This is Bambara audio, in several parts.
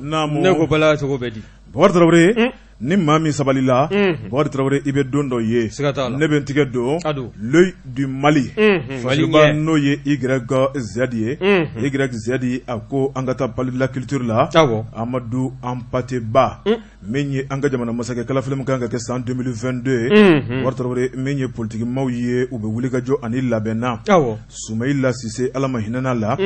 Naamu. Ne ko Bala cogo bɛ di? Bubakari Tarawele, ni maa min sabalila, Bubakari Tarawele i bɛ don dɔ ye. Siga t'a la. Ne bɛ n tigɛ don. A don. L'œil du Mali. Mali Fasiriba ɲɛ. n'o ye YZ ye. YZ a ko an ka taa Palais de la culture la. Awɔ. Amadu Hampâté Bâ. Min ye an ka jamana masakɛ kalafili min kan ka kɛ san 2022 ye. Bubakari Tarawele min ye politikimaw ye u bɛ wulikajɔ ani labɛn na. Awɔ. Sumayila Sise Ala ma hinɛna la.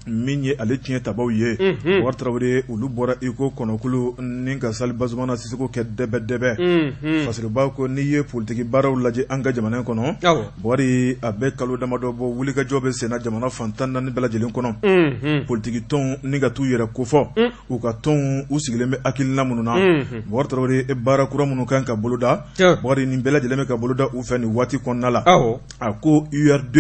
Min ye ale tiɲɛ tabaw ye. Bubakari Tarawele olu bɔra i ko kɔnɔkulu ni ka Sali Bazumana Sisoko kɛ dɛbɛ dɛbɛ. Fasiriba ko n'i ye politiki baaraw lajɛ an ka jamana in kɔnɔ. Awɔ. Bubakari a bɛ kalo damadɔ bɔ wulikajɔ bɛ senna jamana fan 14 bɛɛ lajɛlen kɔnɔ. Politiki tɔnw ni ka t'u yɛrɛ kofɔ. U ka tɔnw u sigilen bɛ hakilina minnu na. Bubakari Tarawele baara kura minnu kan ka boloda. Bubakari nin bɛɛ lajɛlen bɛ ka boloda u fɛ nin waati kɔnɔna la. Awɔ. A ko URD.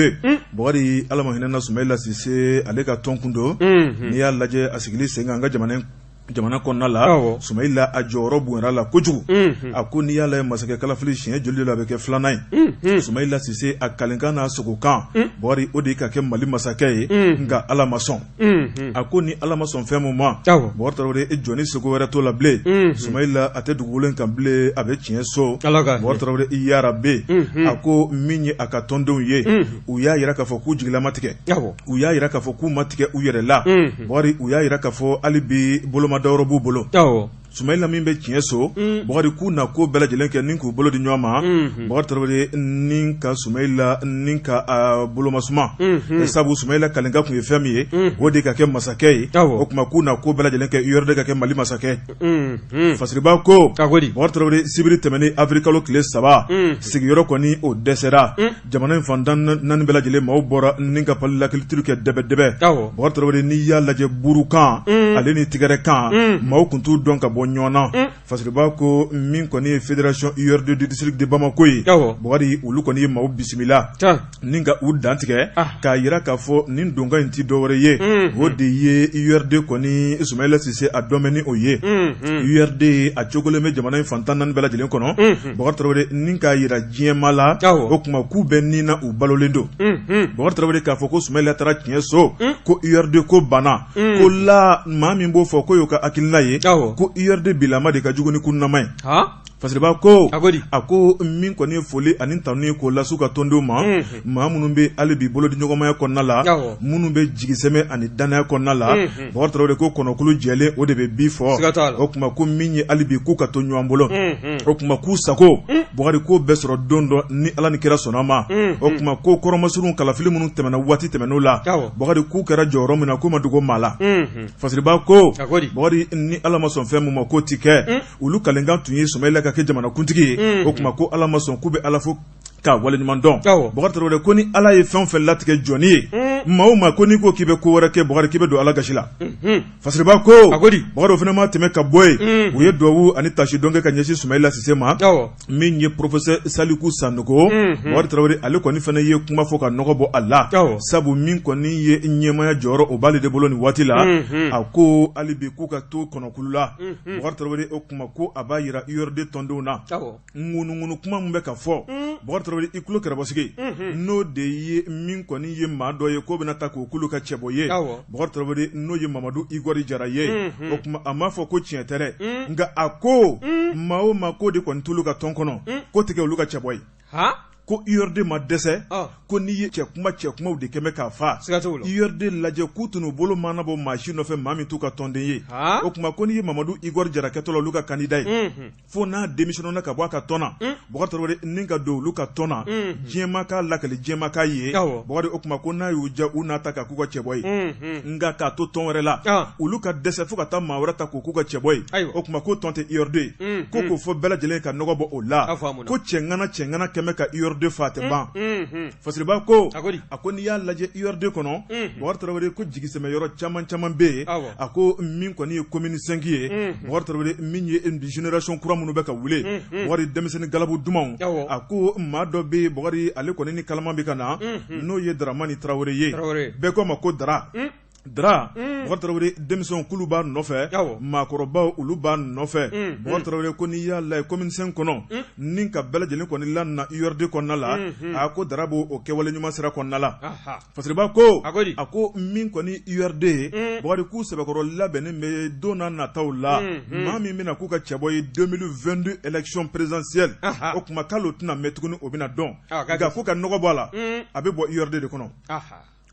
Bubakari Ala ma hinɛna Sumayila Sise ale ka tɔn kun don. N'i y'a lajɛ a sigili sen kan an ka jamana kɔnɔna la. Awɔ. Sumayila a jɔyɔrɔ bonyara la kojugu. A ko n'i y'a lajɛ masakɛ kalafili siɲɛ joli de la a bɛ kɛ filanan ye. Sumayila Sise a kalenkan n'a sogokan. Bubakari o de ye ka kɛ Mali masakɛ ye. Nka Ala ma sɔn. A ko ni Ala ma sɔn fɛn min ma. Awɔ. Bubakari Tarawele e jɔn ni seko wɛrɛ t'o la bilen. Sumayila a tɛ dugukolo in kan bilen a bɛ tiɲɛ so. Ala ka hinɛ. Bubakari Tarawele i yarabi. A ko min ye a ka tɔndenw ye. U y'a jira k'a fɔ k'u jigilama tigɛ. Awɔ. U y'a jira k'a fɔ k'u ma tigɛ u yɛrɛ la. Bubakari u y'a jira k'a fɔ hali bi bolomadayɔrɔ b'u bolo. Awɔ. Sumayila min bɛ tiɲɛ so. Bubakari k'u na ko bɛɛ lajɛlen kɛ ni k'u bolo di ɲɔgɔn ma. Bubakari Tarawele ni ka Sumayila ni ka bolomasuma. Sabu Sumayila kalenkan tun ye fɛn min ye. O de ka kɛ masakɛ ye. Awɔ. O tuma k'u na ko bɛɛ lajɛlen kɛ URD ka kɛ Mali masakɛ ye. Fasiriba ko. A ko di? Bubakari Tarawele sibiri tɛmɛnen avril kalo tile 3. Sigiyɔrɔ kɔni o dɛsɛra. Jamana in fan 14 bɛɛ lajɛlen maaw bɔra ni ka Palais de la culture kɛ dɛbɛ dɛbɛ. Awɔ. Bubakari Tarawele n'i y'a lajɛ burukan. Ale ni tigɛrɛkan. Maaw tun t'u dɔn ka bɔ ɲɔgɔn na. Fasiriba ko min kɔni ye fédération URD du district de Bamako ye. Awɔ. Bubakari olu kɔni ye maaw bisimila. Ni ka u dantigɛ. K'a jira k'a fɔ nin donkan in tɛ dɔwɛrɛ ye. O de ye URD kɔni Sumayila Sise a dɔn bɛ ni o ye. URD a cogolen bɛ jamana in fan 14 bɛɛ lajɛlen kɔnɔ. Bubakari Tarawele ni k'a jira diɲɛmaa la. Awɔ. O tuma k'u bɛ ni na u balolen don. Bubakari Tarawele k'a fɔ ko Sumayila taara tiɲɛ so. Ko URD ko banna. Ko la maa min b'o fɔ k'o y'o ka hakilina ye. Awɔ. Ko URD bilama de ka jugu ni kunnama ye. Fasiriba ko. A ko di? A ko min kɔni ye foli ani tanu ye k'o lase u ka tɔndenw ma. Maa minnu bɛ hali bi bolo di ɲɔgɔnmaya kɔnɔna la. Awɔ. Minnu bɛ jigisɛmɛ ani danaya kɔnɔna la. Bubakari Tarawele ko kɔnɔkulu jɛlen o de bɛ bi fɔ. Siga t'a la. O tuma ko min ye hali bi k'u ka to ɲɔgɔn bolo. O tuma k'u sago. Bubakari k'o bɛɛ sɔrɔ don dɔ ni Ala ni kira sɔnna ma. O tuma ko kɔrɔmasurun kalafili minnu tɛmɛna waati tɛmɛn'o la. Awɔ. Bubakari k'u kɛra jɔyɔrɔ min na k'u ma dogo maa la. Fasiriba ko. A ko di? Bubakari ni Ala ma sɔn fɛn min ma k'o ti kɛ. Olu kalenkan tun ye Sumayila ka kɛ jamanakuntigi ye. O tuma ko Ala ma sɔn k'u bɛ Ala fo k'a waleɲuman dɔn. Awɔ. Bubakari Tarawele ko ni Ala ye fɛn o fɛn latigɛ jɔnni ye. Maa o maa ko n'i ko k'i bɛ ko wɛrɛ kɛ Bubakari k'i bɛ don Ala gasi la. Fasiriba ko. A ko di? Bubakari o fana ma tɛmɛ ka bɔ yen. U ye duwawu ani tasi dɔn kɛ ka ɲɛsin Sumayila Sise ma. Awɔ. Min ye professeur Saliku Sanogo. Bubakari Tarawele ale kɔni fana ye kuma fɔ ka nɔgɔ bɔ a la. Awɔ. Sabu min kɔni ye ɲɛmaaya jɔyɔrɔ o b'ale de bolo nin waati la. A ko hali bi k'u ka to kɔnɔkulu la. Bubakari Tarawele o kuma ko a b'a jira URD tɔndenw na. Awɔ. Ŋunuŋunu kuma min bɛ ka fɔ. Bubakari Tarawele i tulo kɛrɛbɔsigi. N'o de ye min kɔni ye maa dɔ ye k'o bɛna ta k'o k'olu ka cɛbɔ ye. Awɔ. Bubakari Tarawele n'o ye Mamadu Igɔri Jara ye. O tuma a m'a fɔ ko tiɲɛ tɛ dɛ. Nka a ko maa o maa k'o de kɔni t'olu ka tɔn kɔnɔ. K'o tɛ kɛ olu ka cɛbɔ ye. Ko URD ma dɛsɛ. Ko n'i ye cɛkuma cɛkumaw de kɛmɛ k'a fa. Siga t'o la. URD lajɛ k'u tun bolo mana bɔ maa si nɔfɛ maa min t'u ka tɔnden ye. O tuma ko n'i ye Mamadu Igɔri Jara kɛtɔ la olu ka candidat ye. Fo n'a démissionnera ka bɔ a ka tɔn na. Bubakari Tarawele ni ka don olu ka tɔn na. Diɲɛmaa k'a lakali diɲɛmaa k'a ye. Awɔ. Bubakari o tuma ko n'a y'u diya u n'a ta k'a k'u ka cɛbɔ ye. Nka k'a to tɔn wɛrɛ la. Olu ka dɛsɛ fo ka taa maa wɛrɛ ta k'o k'u ka cɛbɔ ye. Ayiwa. O tuma ko tɔn tɛ URD ye. Ko k'o fɔ bɛɛ lajɛlen ka nɔgɔ bɔ o la. A faamuna. Ko cɛŋana cɛŋana kɛmɛ ka URD fa tɛ ban. Fasiriba ko. A ko di? A ko n'i y'a lajɛ URD kɔnɔ. Bubakari Tarawele ko jigisɛmɛ yɔrɔ caman caman bɛ yen. Awɔ. A ko min kɔni ye commune 5 ye. Bubakari Tarawele min ye génération kura minnu bɛ ka wuli. Bubakari denmisɛnnin galabu dumanw. Awɔ. A ko maa dɔ bɛ yen Bubakari ale kɔni ni kalaman bɛ ka na. N'o ye Daramani Tarawele ye. Tarawele. Bɛɛ ko a ma ko Dara. Dra Bubakari Tarawele, denmisɛnw k'olu b'a nɔfɛ, maakɔrɔbaw olu b'a nɔfɛ. Bubakari Tarawele ko n'i y'a lajɛ commune 5 kɔnɔ, ni ka bɛɛ lajɛlen kɔni lana URD kɔnɔna la, a ko Dra b'o o kɛwale ɲuman sira kɔnɔna la. Fasiriba ko a ko min kɔni URD ye, Bubakari k'u sɛbɛkɔrɔ labɛnnen bɛ don n'a nataw la, maa min bɛna k'u ka cɛbɔ ye 2022 élection présidentielle, o tuma k'ale tɛna mɛn tuguni, o bɛna dɔn. Nka ko ka nɔgɔ bɔ a la, a bɛ bɔ URD de kɔnɔ.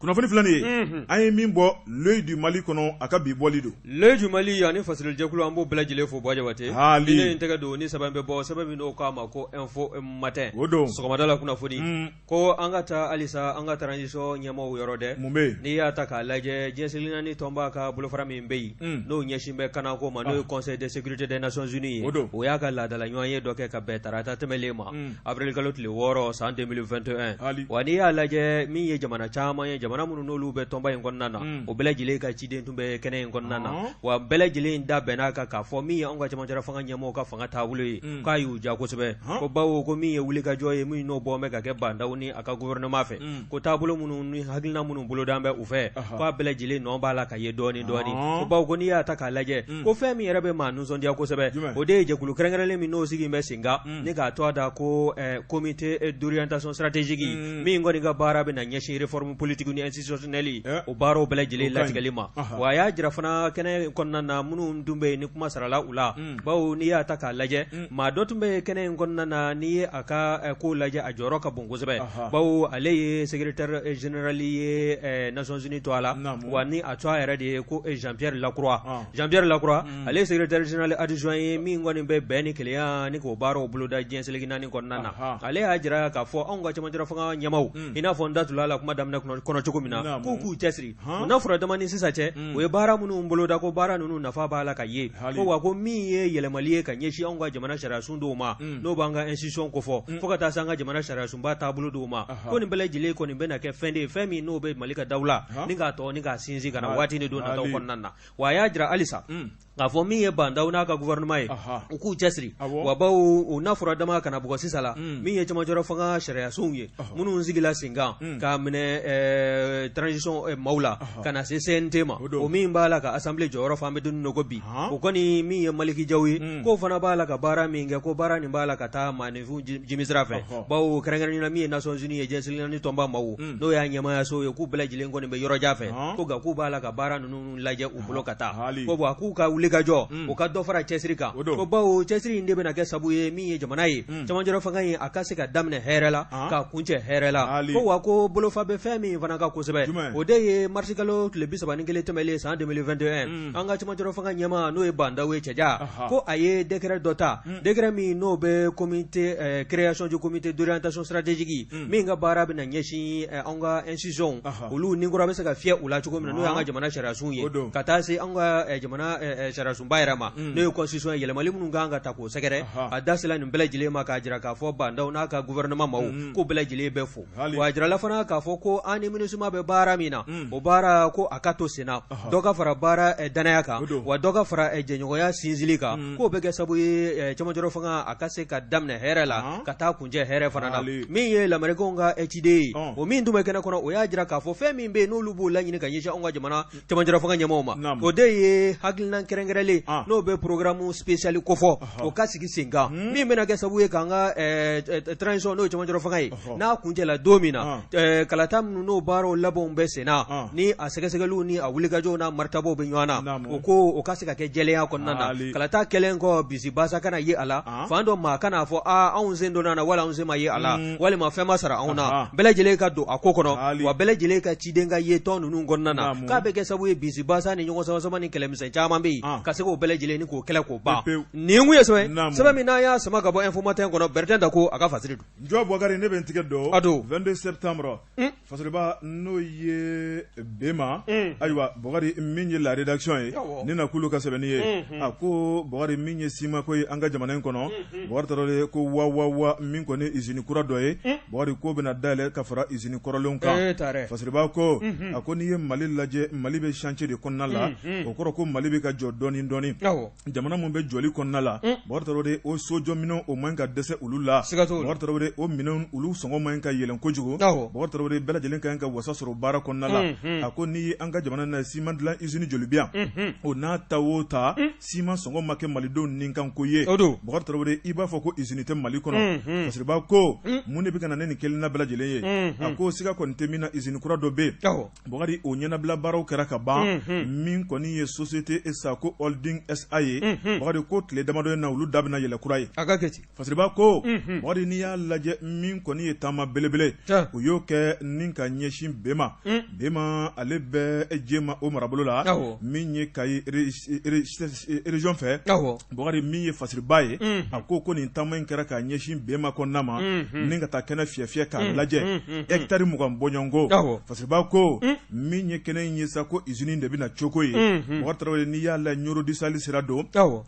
Kunnafoni filɛ nin ye, an ye min bɔ L'Oeil du Mali kɔnɔ, a ka bi bɔli don. L'Oeil du Mali ani fasirijɛkulu, an b'o bɛɛ lajɛlen fo. Buwa Jabate, ni ne ye n tɛgɛ don ni sɛbɛn bɛ bɔ, sɛbɛn min n'o k'a ma ko Info Matin, o don sɔgɔmada la kunnafoni ko an ka taa halisa an ka transition ɲɛmaaw yɔrɔ dɛ. Mun bɛ yen? N'i y'a ta k'a lajɛ, diɲɛ seleke naani tɔnba ka bolofara min bɛ yen, n'o ɲɛsin bɛ kanako ma, n'o ye Conseil de sécurité des Nations Unies ye, o don, o y'a ka laadala ɲɔgɔnye dɔ kɛ ka bɛn tarata tɛmɛlen ma, avril kalo tile 6 san 2021. Wa n'i y'a lajɛ, min ye jamana caman ye, jamana minnu n'olu bɛ tɔnba in kɔnɔna na, o bɛɛ lajɛlen ka ciden tun bɛ kɛnɛ in kɔnɔna na. Wa bɛɛ lajɛlen da bɛnna a kan k'a fɔ min ye anw ka cɛmancɛla fanga ɲɛmɔgɔw ka fanga taabolo ye, k'a y'u diya kosɛbɛ, ko bawo ko min ye wulikajɔ ye min n'o bɔ bɛ ka kɛ Ba Ndaw ni a ka gouvernement fɛ, ko taabolo minnu ni hakilina minnu boloda bɛ u fɛ, k'a bɛɛ lajɛlen nɔ b'a la ka ye dɔɔnin dɔɔnin, ko bawo ko n'i y'a ta k'a lajɛ, ko fɛn min yɛrɛ bɛ maa nisɔndiya kosɛbɛ, o de ye jɛkulu kɛrɛnkɛrɛnlen min n'o sigi bɛ sen kan ni k'a tɔgɔ da ko comité d'orientation stratégique, min kɔni ka baara bɛna ɲɛsin réforme politique ni institutionnelle, o baaraw bɛɛ lajɛlen latigɛli ma. Wa a y'a jira fana kɛnɛ kɔnɔna na, minnu tun bɛ yen ni kuma sarala u la, bawo n'i y'a ta k'a lajɛ, maa dɔ tun bɛ kɛnɛ in kɔnɔna na, n'i ye a ka ko lajɛ, a jɔyɔrɔ ka bon kosɛbɛ, bawo ale ye secrétaire général ye Nations Unies tɔgɔ la, wa ni a tɔgɔ yɛrɛ de ye ko Jean-Pierre Lacroix. Jean-Pierre Lacroix, ale ye secrétaire général adjoint ye min kɔni bɛ bɛn ni kelenya ni k'o baaraw boloda diɲɛ seleke naani kɔnɔna na. Ale y'a jira k'a fɔ anw ka cɛmancɛla fanga ɲɛmaaw, i n'a fɔ n da tula la kuma daminɛ kɔnɔ cogo min na, k'u k'u cɛsiri o n'a fɔra dama ni sisan cɛ, u ye baara minnu boloda, ko baara ninnu nafa b'a la ka ye, ko wa ko min ye yɛlɛmali ye ka ɲɛsin anw ka jamana sariyasun dɔw ma, n'o b'an ka institution kofɔ, fo ka taa se an ka jamana sariyasunba taabolo dɔw ma, ko nin bɛɛ lajɛlen kɔni bɛna kɛ fɛn de ye, fɛn min n'o bɛ Mali ka dawula ni k'a tɔ ni k'a sinsin ka na waati ni don nataw kɔnɔna na. Wa a y'a jira halisa k'a fɔ min ye Ba Ndaw n'a ka gouvernement ye, u k'u cɛsiri, wa bawo u n'a fɔra dama kana bugɔ sisan la, min ye cɛmancɛla fanga sariyasunw ye minnu sigila sen kan k'a minɛ transition maaw la ka na se CNT ma, o min b'a la ka assemblée jɔyɔrɔ fa an bɛ don min na ko bi, o kɔni min ye Maliki Jaw ye, k'o fana b'a la ka baara min kɛ, ko baara nin b'a la ka taa maaninfin jimisira fɛ, bawo kɛrɛnkɛrɛnnenya la min ye Nations Unies ye, diɲɛ seleke naani tɔnba maaw, n'o y'a ɲɛmaayaso ye, k'u bɛɛ lajɛlen kɔni bɛ yɔrɔjan fɛ, ko nka k'u b'a la ka baara ninnu lajɛ u bolo ka taa, ko bon k'u ka wulikajɔ, u ka dɔ fara cɛsiri kan, ko bawo cɛsiri in de bɛna kɛ sabu ye min ye jamana ye cɛmancɛla fanga ye, a ka se ka daminɛ hɛrɛ la ka kuncɛ hɛrɛ la. Ko wa ko bolofa bɛ fɛn min fana kan kosɛbɛ, o de ye marisikalo tile 31 tɛmɛlen san 2021, an ka cɛmancɛla fanga ɲɛmaa n'o ye Ba Ndaw ye cɛja, ko a ye décret dɔ ta, décret min n'o bɛ comité création du comité d'orientation stratégique, min ka baara bɛna ɲɛsin an ka institution olu ni kura bɛ se ka fiyɛ u la cogo min na, n'o y'an ka jamana sariyasun ye, ka taa se an ka jamana sariyasunba yɛrɛ ma, n'o ye constitution ye, yɛlɛmali minnu kan ka ta k'o sɛgɛrɛ. A da sera nin bɛɛ lajɛlen ma k'a jira k'a fɔ Ba Ndaw n'a ka gouvernement maaw k'u bɛɛ lajɛlen bɛ fo. Wa a jirala fana k'a fɔ ko an ni MINUSMA bɛ baara min na, o baara ko a ka to senna, dɔ ka fara baara dannaya kan, wa dɔ ka fara jɛɲɔgɔnya sinsinli kan, k'o bɛ kɛ sabu ye cɛmancɛla fanga a ka se ka daminɛ hɛrɛ la ka taa kuncɛ hɛrɛ fana na. Min ye lamerikɛnw ka ciden ye, o min tun bɛ kɛnɛ kɔnɔ, o y'a jira k'a fɔ fɛn min bɛ yen n'olu b'o laɲini ka ɲɛsin anw ka jamana cɛmancɛla fanga ɲɛmaaw ma, o de ye hakilina kɛrɛnkɛrɛnlen n'o bɛ programme spécial kofɔ, o ka sigi sen kan, min bɛna kɛ sababu ye k'an ka transition n'o ye cɛmancɛla fanga ye, n'a kuncɛla don min na, kalata minnu n'o baaraw labɛnw bɛ sen na, ni a sɛgɛsɛgɛliw ni a wulikajɔw n'a maritabaw bɛ ɲɔgɔn na, o ko o ka se ka kɛ jɛlenya kɔnɔna na, kalata kɛlen kɔ bisibasa kana ye a la, fan dɔ maa kan'a fɔ aa anw sen donna na, wala anw sen ma ye a la, walima fɛn ma sara anw na. Bɛɛ lajɛlen ka don a ko kɔnɔ, wa bɛɛ lajɛlen ka ciden ka ye tɔn ninnu kɔnɔna na, k'a bɛ kɛ sababu ye bisibasa ni ɲɔgɔn sama-sama ni kɛlɛmisɛn caman bɛ yen, ka se k'o bɛɛ lajɛlen ni k'o kɛlɛ k'o ban. Nin kun ye sɛbɛn min n'an y'a sama ka bɔ Info Matin kɔnɔ, Bertin Dako a ka fasiri don. Njɔ Bubakari, ne bɛ n tigɛ don a don 22 septembre Fasiriba n'o ye Bema, ayiwa Bubakari min ye la rédaction ye, ni na k'olu ka sɛbɛnni ye, a ko Bubakari min ye simako ye an ka jamana in kɔnɔ, Bubakari Tarawele ko wa wa wa min kɔni usine kura dɔ ye, Bubakari ko bɛna dayɛlɛ ka fara usine kɔrɔlenw kan. Fasiriba ko a ko n'i ye Mali lajɛ, Mali bɛ chantier de kɔnɔna la, o kɔrɔ ko Mali bɛ ka jɔ. dɔɔni dɔɔni. Jamana min bɛ jɔli kɔnɔna la, Bakari Tarawele, o sojɔminɛnw o man ka dɛsɛ olu la. Bakari Tarawele, o minɛnw olu sɔngɔ man ka yɛlɛn kojugu. Bakari Tarawele, bɛɛ lajɛlen ka kan ka wasa sɔrɔ baara kɔnɔna la. A ko n'i ye an ka jamana na, siman dilan usine joli bɛ yan? O n'a ta o ta, siman sɔngɔ ma kɛ malidenw nikanko ye. Bakari Tarawele, i b'a fɔ ko usine tɛ Mali kɔnɔ. Fasiriba ko mun de bɛ ka na ni nin kelenna bɛɛ lajɛlen ye? A ko siga kɔni tɛ min na, usine kura dɔ bɛ yen. Bakari, o ɲɛnabila baaraw kɛra ka ban. Min kɔni ye société Sako Holding SA ye, Bakari, ko tile damadɔ in na, olu da bɛna yɛlɛ kura ye. Fasiriba ko, Bakari, n'i y'a lajɛ, min kɔni ye taama belebele, u y'o kɛ ni ka ɲɛsin Bema. Bema, ale bɛ Jema o marabolo la, min ye Kayi région fɛ. Bakari, min ye Fasiriba ye, a ko nin taama in kɛra ka ɲɛsin Bema kɔnɔna ma, ni ka taa kɛnɛ fiyɛ fiyɛ k'a lajɛ, hectare 20 bɔɲɔgɔnko. Fasiriba ko min ye kɛnɛ in ye sa, ko usine de bɛna coko ye. Bakari Tarawele, n'i y'a la, Ɲoro du Sahel sira don,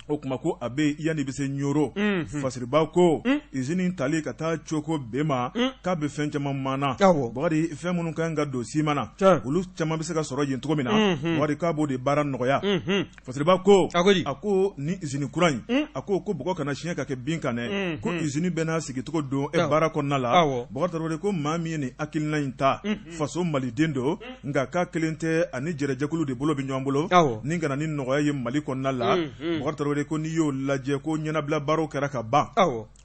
o tuma ko a bɛ yanni i bɛ se Ɲoro. Fasiriba ko usine tali ka taa coko Bema, k'a bɛ fɛn caman maana. Bakari, fɛn minnu ka kan ka don siman na, olu caman bɛ se ka sɔrɔ yen cogo min na. Bakari, k'a b'o de baara nɔgɔya. Fasiriba ko a ko ni usine kura in, a ko bɔgɔ kana siɲɛ ka kɛ bin kan dɛ, ko usine bɛɛ n'a sigicogo don e baara kɔnɔna la. Bakari Tarawele ko maa min ye nin hakilina in ta, faso maliden don, nka k'a kelen tɛ, ani jɛrɛjɛkulu de bolo bɛ ɲɔgɔn bolo ni ka na ni nɔgɔya ye Mali kɔnɔna la. Bakari Tarawele ko n'i y'o lajɛ, ko ɲɛnabila baaraw kɛra ka ban.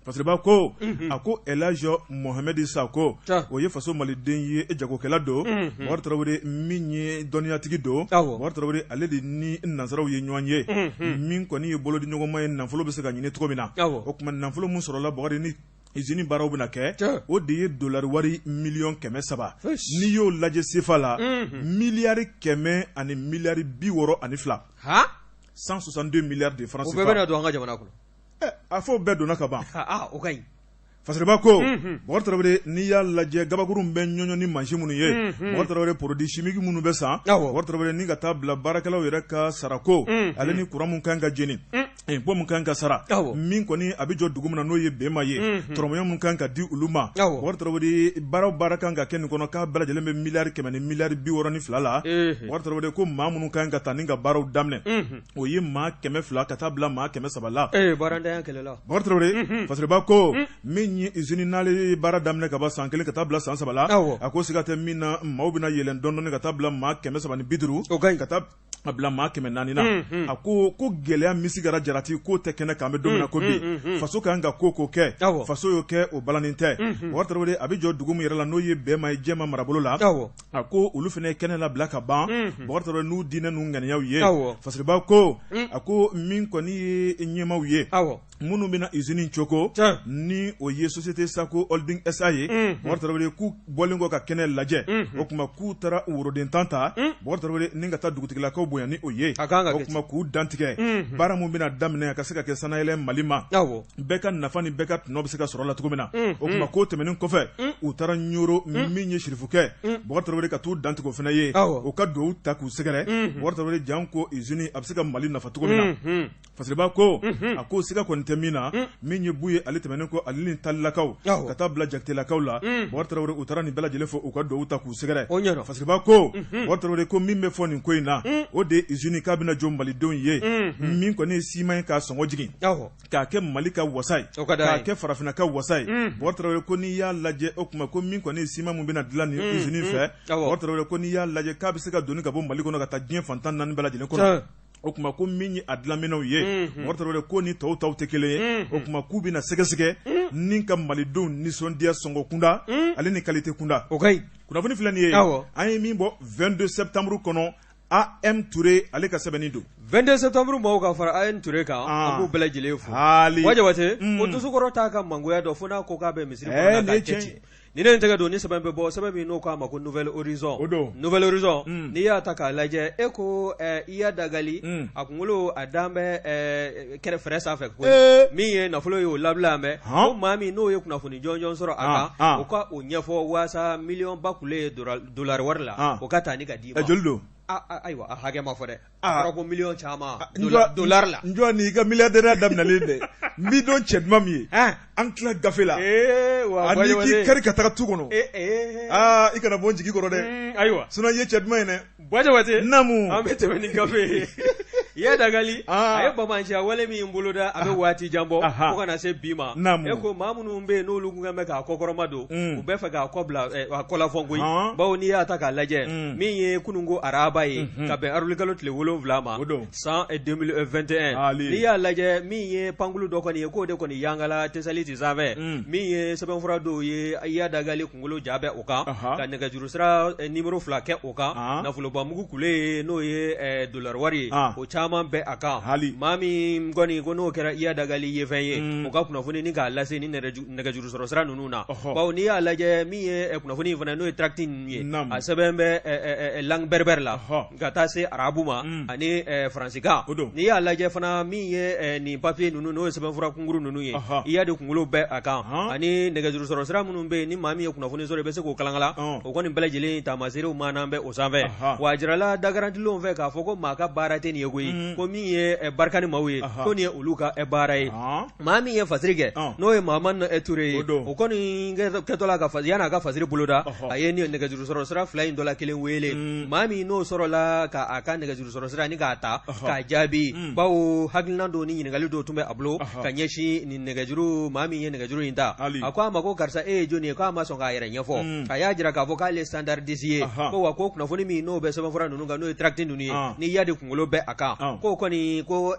Fasiriba ko a ko Elhaji Mohamɛdi Sako, o ye faso maliden ye, jagokɛla don. Bakari Tarawele, min ye dɔnniyatigi don. Bakari Tarawele, ale de ni nansaraw ye ɲɔgɔn ye, min kɔni ye bolodiɲɔgɔnma ye, nafolo bɛ se ka ɲini cogo min na. O tuma nafolo min sɔrɔla, Bakari, ni usine baaraw bɛna kɛ, o de ye dolari wari miliyɔn 300. N'i y'o lajɛ sefa la, miliyari 100 ani miliyari 62, 162 milliards de francs CFA. O bɛɛ bɛna don an ka jamana kɔnɔ. A fɔ bɛɛ donna ka ban. O ka ɲi. Fasiriba ko, Bakari Tarawele, n'i y'a lajɛ, gabakuru bɛ ɲɔɲɔ ni mansin minnu ye, Bakari Tarawele, produit chimique minnu bɛ san, Bakari Tarawele, ni ka taa bila baarakɛlaw yɛrɛ ka sarako, ale ni kuran min kan ka jeni, impôt min kan ka sara, min kɔni a bɛ jɔ dugu min na, n'o ye Bema ye, tɔrɔmɔɲɔ min kan ka di olu ma, Bakari Tarawele, baara baara kan ka kɛ nin kɔnɔ, k'a bɛɛ lajɛlen bɛ miliyari 100 ni miliyari 62 la. Bakari Tarawele ko maa minnu kan ka taa ni ka baaraw daminɛ, o ye maa 200 ka taa bila maa 300 la. Baarantanya kɛlɛla. Bakari Tarawele, Fasiriba ko min ye usine, n'ale ye baara daminɛ ka ban san 1 ka taa bila san 3 la, a ko siga tɛ min na, maaw bɛna yɛlɛn dɔɔni dɔɔni ka taa bila maa 350, ka taa a bila maa 400 na. A ko gɛlɛya misigara jarati k'o tɛ kɛnɛ kan, an bɛ don min na ko bi, faso ka kan ka ko kɛ, faso y'o kɛ, o balanin tɛ. Bakari Tarawele, a bɛ jɔ dugu min yɛrɛ la, n'o ye Bema ye, Jɛma marabolo la, a ko olu fana ye kɛnɛ labila ka ban, Bakari Tarawele, n'u diinɛ n'u ŋaniyaw ye. Fasiriba ko a ko min kɔni ye ɲɛmaaw ye minnu bɛna usine coko, ni o ye société Sako Holding SA ye, Bakari Tarawele, k'u bɔlen kɔ ka kɛnɛ lajɛ, o tuma k'u taara woroden 10 ta, Bakari Tarawele, ni ka taa dugutigilakaw bonya ni o ye, o tuma k'u dantigɛ baara min bɛna daminɛ, a ka se ka kɛ sanayɛlɛ Mali ma, bɛɛ ka nafa ni bɛɛ ka tɔnɔ bɛ se ka sɔrɔ la cogo min na. O tuma k'o tɛmɛnen kɔfɛ, u taara Ɲoro, min ye sirifukɛ, Bakari Tarawele, ka t'u dantigɛ o fana ye, o ka dugawu ta k'u sɛgɛrɛ, Bakari Tarawele, jan ko usine a bɛ se ka Mali nafa cogo min na. Fasiriba ko a ko siga kɔni tɛ min na, min ye Buye, ale tɛmɛnen kɔ, ale ni Talilakaw ka taa bila Jakitelakaw la, Bakari Tarawele, u taara nin bɛɛ lajɛlen fɔ, u ka dugawu ta k'u sɛgɛrɛ. Fasiriba ko, Bakari Tarawele, ko min bɛ fɔ nin ko in na, o de ye usine k'a bɛna jɔ malidenw ye, min kɔni ye siman ye k'a sɔngɔ jigin, k'a kɛ Mali ka wasa ye, k'a kɛ farafinna ka wasa ye. Bakari Tarawele ko n'i y'a lajɛ, o tuma ko min kɔni ye siman min bɛna dilan nin usine fɛ, Bakari Tarawele, ko n'i y'a lajɛ, k'a bɛ se ka doni ka bɔ Mali kɔnɔ ka taa diɲɛ fan 14 bɛɛ lajɛlen kɔnɔ. O tuma ko min ye a dilanminɛnw ye, Bakari Tarawele, ko ni tɔw taw tɛ kelen ye. O tuma k'u bɛna sɛgɛsɛgɛ ni ka malidenw nisɔndiya sɔngɔ kunda ale ni qualité kunda. O ka ɲi. Kunnafoni filɛ nin ye, an ye min bɔ 22 septembre kɔnɔ, AM Ture ale ka sɛbɛnni don. 22 septembre maaw ka fara AM Ture kan, an b'u bɛɛ lajɛlen fo. Haali. Wa Jabate, ko dosokɔrɔ t'a ka mangoya dɔn fo n'a ko k'a bɛ misiri kɔnɔ k'a kɛ ten. Ni ne ye n tɛgɛ don ni sɛbɛn bɛ bɔ, sɛbɛn min n'o k'a ma ko Nouvel Horizon. O don. Nouvel Horizon, n'i y'a ta k'a lajɛ, e ko Iyad Ag Ghali, a kunkolo a dan bɛ kɛrɛfɛrɛ sanfɛ koyi. Min ye nafolo ye, o labila an bɛ. Ko maa min n'o ye kunnafoni jɔnjɔn sɔrɔ a kan, o ka o ɲɛfɔ waasa miliyɔn ba kule ye dolari wari la, o ka taa ni ka d'i ma. Joli don? Ayiwa, a hakɛ ma fɔ dɛ. A fɔra ko miliyɔn caman dolari la. N jɔ nin i ka milliardaire daminɛlen dɛ. N b'i dɔn cɛ duman min ye. An tila gafe la. Ani k'i kari ka taga tu kɔnɔ. Aa, i kana bɔ n jigi kɔrɔ dɛ. Ayiwa. Sinon i ye cɛ duman ye dɛ. Buwa Jabate. Naamu. An bɛ tɛmɛ ni gafe ye. Iyad Ag Ghali a ye banbaanciya wale min boloda a bɛ waati jan bɔ fo ka na se bi ma e ko maa minnu bɛ yen n'olu tun bɛ k'a kɔkɔrɔma don u bɛ fɛ k'a kɔ bila a kɔlafɔ koyi bawo n'i y'a ta k'a lajɛ min ye kununko araba ye ka bɛn awirilikalo tile 7 ma san 2021 n'i y'a lajɛ min ye pankulu dɔ kɔni ye k'o de kɔni yangala Tesaliti sanfɛ min ye sɛbɛnfura dɔw ye Iyad Ag Ghali kunkolo ja bɛ o kan ka nɛgɛjuru sira nimoro 2 kɛ o kan nafolobamugu kule ye n'o ye dolari wari ye o caman bɛ a kan hali maa min kɔni ko n'o kɛra Iyad Ag Ghali ye fɛn ye o ka kunnafoni ni k'a lase ni nɛgɛjuru sɔrɔ sira ninnu na bawo n'i y'a lajɛ min ye kunnafoni in fana n'o ye tract ninnu ye a sɛbɛn bɛ langue berbère la ka taa se arabu ma ani faransikan n'i y'a lajɛ fana min ye nin papiye ninnu n'o ye sɛbɛnfura kunkuru ninnu ye Iyad kunkolo bɛ a kan ani nɛgɛjuru sɔrɔ sira minnu bɛ yen ni maa min ye kunnafoni sɔrɔ i bɛ se k'o kalankala o kɔni bɛɛ lajɛlen taamaseerew maana bɛ o sanfɛ wa a jirala dagarantilenw fɛ k'a fɔ ko maa ka baara tɛ nin ye koyi ko min ye Barkhane maaw ye ko nin ye olu ka baara ye maa min ye fasiri kɛ n'o ye Mahamani Ture ye o kɔni kɛtɔ la ka yanni a ka fasiri boloda a ye nin nɛgɛjuru sɔrɔ sira fila in dɔ la kelen wele maa min n'o sɔrɔla ka a ka nɛgɛjuru sɔrɔ sira ni k'a ta k'a jaabi bawo hakilina dɔw ni ɲininkali dɔw tun bɛ a bolo ka ɲɛsin nin nɛgɛjuru maa min ye nɛgɛjuru in ta a ko a ma ko karisa e ye jɔni ye k'a ma sɔn k'a yɛrɛ ɲɛfɔ a y'a jira k'a fɔ k'ale ye standardiste ye ko wa ko kunnafoni min n'o bɛ sɛbɛnfura ninnu kan n'o ye tract ninnu ye ni Iyad kunkolo bɛ a kan k'o kɔni ko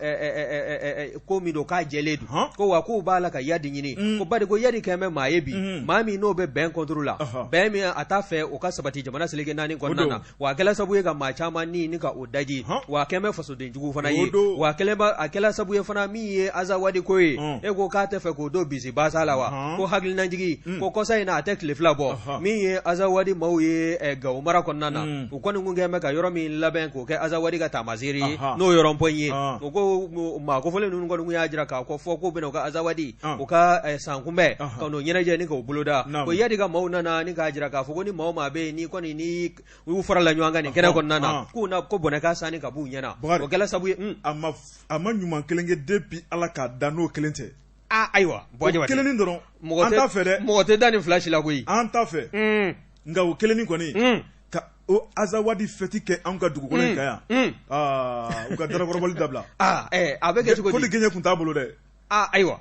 ko min don k'a jɛlen don ko wa k'u b'a la ka Iyad ɲini ko bari ko Iyad kɛlen bɛ maa ye bi maa min n'o bɛ bɛn contre la bɛn min a t'a fɛ o ka sabati jamana seleke naani kɔnɔna na wa a kɛla sabu ye ka maa caman ni ka o daji wa a kɛlen bɛ fasodenjugu fana ye wa a kɛla sabu ye fana min ye Azawadi ko ye e ko k'a tɛ fɛ k'o don bisi basa la wa ko hakilinajigi ko kɔsa in na a tɛ tile fila bɔ min ye Azawadi maaw ye Gawo mara kɔnɔna na u kɔni kun kɛlen bɛ ka yɔrɔ min labɛn k'o kɛ Azawadi ka taamaseere ye n'o ye rond-point ye u ko maa kofɔlen ninnu kɔni kun y'a jira k'a fɔ k'u bɛna u ka Azawadi u ka sankunbɛn ka n'o ɲɛnajɛ ni k'o boloda ko Iyad ka maaw nana ni k'a jira k'a fɔ ko ni maa o maa bɛ yen n'i kɔni ni u farala ɲɔgɔn kan nin kɛnɛ kɔnɔna na k'u na ko bɔnɛ ka sanni ka b'u ɲɛna o kɛla sabu ye a ma ɲuman kelen kɛ depuis Ala k'a da n'o kelen tɛ. Aa ayiwa Buwa Jabate o kelen dɔrɔn an t'a fɛ dɛ mɔgɔ tɛ da nin fila si la koyi an t'a fɛ nka o kelen kɔni ka o Azawadi fɛti kɛ anw ka dugukolo in kan yan aa u ka darakɔrɔbɔli dabila aa a bɛ kɛ cogo di ko ni gɛɲɛ tun t'a bolo dɛ aa ayiwa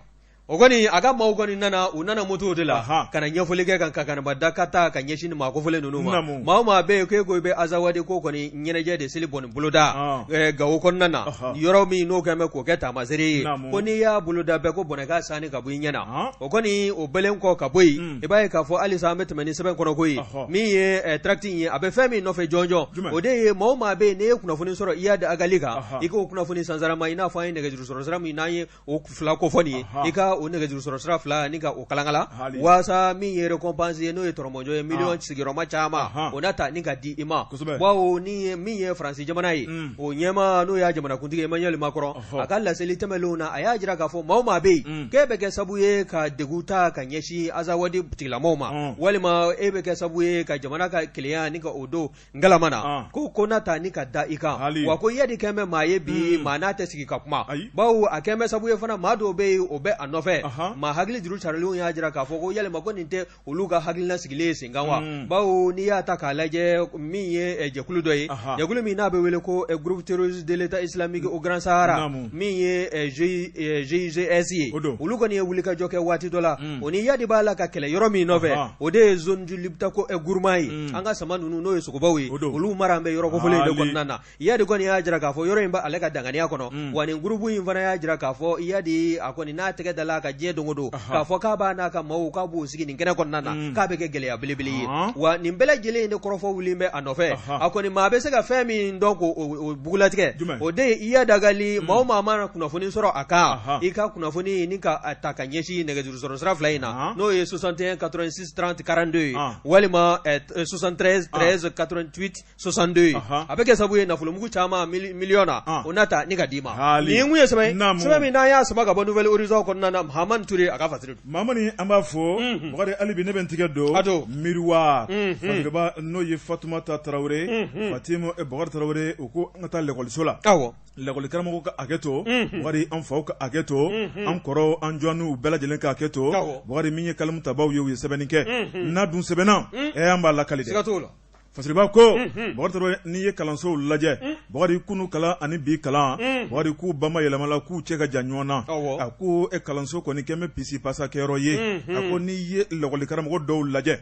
o kɔni a ka maaw kɔni nana u nana motow de la ka na ɲɛfɔli kɛ kan ka kanaba da ka taa ka ɲɛsin nin maa kofɔlen ninnu ma maa o maa bɛ yen k'e ko i bɛ Azawadi ko kɔni ɲɛnajɛ de seli bɔnni boloda Gawo kɔnɔna na yɔrɔ min n'o kɛlen bɛ k'o kɛ taamasere ye ko n'i y'a boloda bɛɛ ko bɔnɛ ka sanni ka bɔ i ɲɛ na o kɔni o bɛlen kɔ ka bɔ yen i b'a ye k'a fɔ halisa an bɛ tɛmɛ ni sɛbɛn kɔnɔ ko ye min ye tract in ye a bɛ fɛn min nɔfɛ jɔnjɔn o de ye maa o maa bɛ yen n'i ye kunnafoni sɔrɔ Iyad Ag Ghali kan i k'o kunnafoni sansarama i n'a fɔ an ye nɛgɛjuru sɔrɔ sira min n'an ye o fila kofɔ nin ye i ka o nɛgɛjuru sɔrɔ sira fila ni ka o kalankala waasa min ye récompense ye n'o ye tɔrɔmɔjɔ ye miliyɔn sigiyɔrɔma caman o na ta ni ka di i ma bawo ni min ye Faransi jamana ye o ɲɛmaa n'o y'a jamanakuntigi Emmanuel Macron a ka laseli tɛmɛnlenw na a y'a jira k'a fɔ maa o maa bɛ yen k'e bɛ kɛ sabu ye ka degun ta ka ɲɛsin Azawadi tigilamɔgɔw ma walima e bɛ kɛ sabu ye ka jamana ka kelenya ni ka o don ngalama na ko ko na ta ni ka da i kan wa ko Iyad kɛn bɛ maa ye bi maa n'a tɛ sigi ka kuma bawo a kɛn bɛ sabu ye fana maa dɔw bɛ yen o bɛ a nɔfɛ maa hakili juru carilenw y'a jira k'a fɔ ko yalima ko nin tɛ olu ka hakilina sigilen ye sen kan wa bawo n'i y'a ta k'a lajɛ min ye jɛkulu dɔ ye jɛkulu min n'a bɛ wele ko groupe terroriste de l'État islamique au Grand Sahara min ye GIGS ye olu kɔni ye wulikajɔ kɛ waati dɔ la o ni Iyad b'a la ka kɛlɛ yɔrɔ min nɔfɛ o de ye zone du Liptako Gourma ye an ka sama ninnu n'o ye sogobaw ye olu mara bɛ yɔrɔ kofɔlen de kɔnɔna na Iyad kɔni y'a jira k'a fɔ yɔrɔ in b'ale ka danganiya kɔnɔ wa nin groupe in fana y'a jira k'a fɔ Iyad a kɔni n'a tɛgɛ dala a kan diɲɛ don o don k'a fɔ k'a b'a n'a ka maaw k'a b'u sigi nin kɛnɛ kɔnɔna na k'a bɛ kɛ gɛlɛya belebele ye wa nin bɛɛ lajɛlen de kɔrɔfɔ wulilen bɛ a nɔfɛ a kɔni maa bɛ se ka fɛn min dɔn k'o bugulatigɛ o de ye Iyad Ag Ghali maa o maa mana kunnafoni sɔrɔ a kan i ka kunnafoni ni ka ta ka ɲɛsin nɛgɛjuru sɔrɔ sira fila in na n'o ye 61 86 30 42 ye walima 73 13 88 62 ye a bɛ kɛ sababu ye nafolomugu caman miliyɔn na o na ta ni ka d'i ma nin kun ye sɛbɛn sɛbɛn min n'an y'a sama ka bɔ Nouvel Horizon kɔnɔna na Mahamani Ture a ka fasiri don. Mahamani an b'a fo Bakari hali bi ne bɛ n tigɛ don a don miroir Fatigaba n'o ye Fatumata Tarawele Fatimu Bakari Tarawele u ko an ka taa lakɔliso la awɔ lakɔli karamɔgɔw ka hakɛ to Bakari an faw ka hakɛ to an kɔrɔw an jɔnniw bɛɛ lajɛlen ka hakɛ to Bakari min ye kalamu tabaw ye u ye sɛbɛnni kɛ n'a dun sɛbɛnna an b'a lakali dɛ. Siga t'o la. Fasiriba ko Bakari Tarawele, n'i ye kalansow lajɛ, Bakari, kunu kalan ani bi kalan, Bakari, k'u ba ma yɛlɛmala, k'u cɛ ka jan ɲɔgɔn na. A ko e kalanso kɔni kɛn bɛ pisi pasa kɛyɔrɔ ye. A ko n'i ye lakɔlikaramɔgɔ dɔw lajɛ,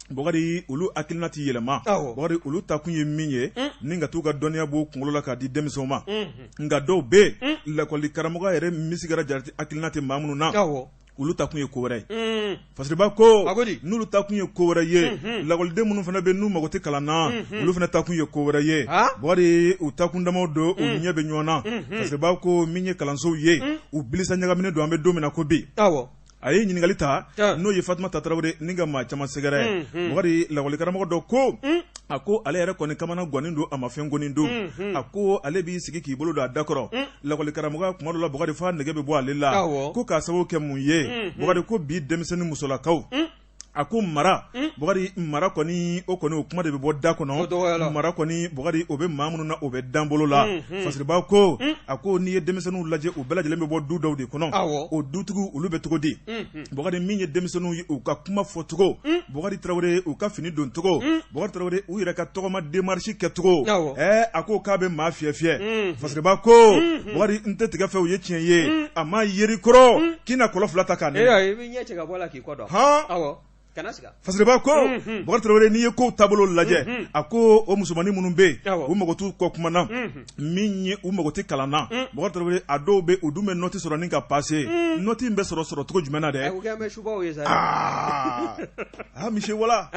Bakari, olu hakilina tɛ yɛlɛma. Bakari, olu ta kun ye min ye ni ka t'u ka dɔnniya b'u kunkolo la k'a di denmisɛnw ma. Nka dɔw bɛ yen, lakɔlikaramɔgɔ yɛrɛ misigara jarati hakilina tɛ maa minnu na, olu ta kun ye ko wɛrɛ ye. Fasiriba ko n'olu ta kun ye ko wɛrɛ ye, lakɔliden minnu fana bɛ n'u mago tɛ kalan na, olu fana ta kun ye ko wɛrɛ ye. Bakari, u ta kun damaw don, u ɲɛ bɛ ɲɔgɔn na. Fasiriba ko min ye kalansow ye, u bilisa ɲagaminen don an bɛ don min na ko bi. A ye ɲininkali ta, n'o ye Fatumata Tarawele ni ka maa caman sɛgɛrɛ. Bakari, lakɔlikaramɔgɔ dɔ ko, a ko ale yɛrɛ kɔni kamana gannen don, a ma fɛn kɔni don. A ko ale b'i sigi k'i bolo don a da kɔrɔ lakɔlikaramɔgɔya kuma dɔ la, Bakari, f'a nege bɛ bɔ ale la. Ko k'a sababu kɛ mun ye? Bakari ko bi denmisɛnnin musolakaw, a ko mara, Bakari, mara kɔni, o kɔni o kuma de bɛ bɔ da kɔnɔ. Mara kɔni, Bakari, o bɛ maa minnu na, o bɛ dan bolo la. Fasiriba ko, a ko n'i ye denmisɛnninw lajɛ, u bɛɛ lajɛlen bɛ bɔ du dɔw de kɔnɔ. O dutigiw, olu bɛ cogo di? Bakari, min ye denmisɛnninw ye, u ka kuma fɔcogo, Bakari Tarawele, u ka fini doncogo, Bakari Tarawele, u yɛrɛ ka tɔgɔma démarche kɛcogo, a ko k'a bɛ maa fiyɛ fiyɛ. Fasiriba ko, Bakari, n tɛ tigɛ fɛ, o ye tiɲɛ ye, a ma yeri kɔrɔ k'i na kɔlɔ fila ta k'a nɛnɛ. Fasiriba ko, Bakari Tarawele, n'i ye kow taabolo lajɛ, a ko o musomannin minnu bɛ yen, u mago t'u kɔ kuma na, min ye u mago tɛ kalan na, Bakari Tarawele, a dɔw bɛ, u dun bɛ nɔti sɔrɔ ni ka passer. Nɔti in bɛ sɔrɔ cogo jumɛn na dɛ? Aa, misi wala,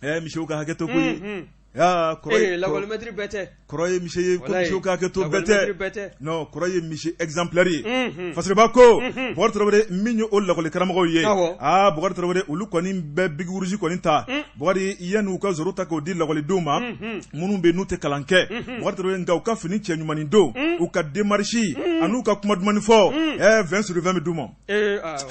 misiw ka hakɛ to koyi. Lakɔlimɛtiri bɛɛ tɛ. Kɔrɔ ye misi ye ko misiw ka hakɛ to bɛɛ tɛ. Non, kɔrɔ ye misi exemplaire ye. Fasiriba ko, Bakari Tarawele, min ye o lakɔli karamɔgɔw ye, aa, Bakari Tarawele, olu kɔni bɛ bic rouge kɔni ta, Bakari, yanni u ka zéro ta k'o di lakɔlidenw ma minnu bɛ n'u tɛ kalan kɛ, Bakari Tarawele, nka u ka fini cɛ ɲumannin don, u ka démarche an'u ka kuma dumannin fɔ, 20 sur 20 bɛ d'u ma.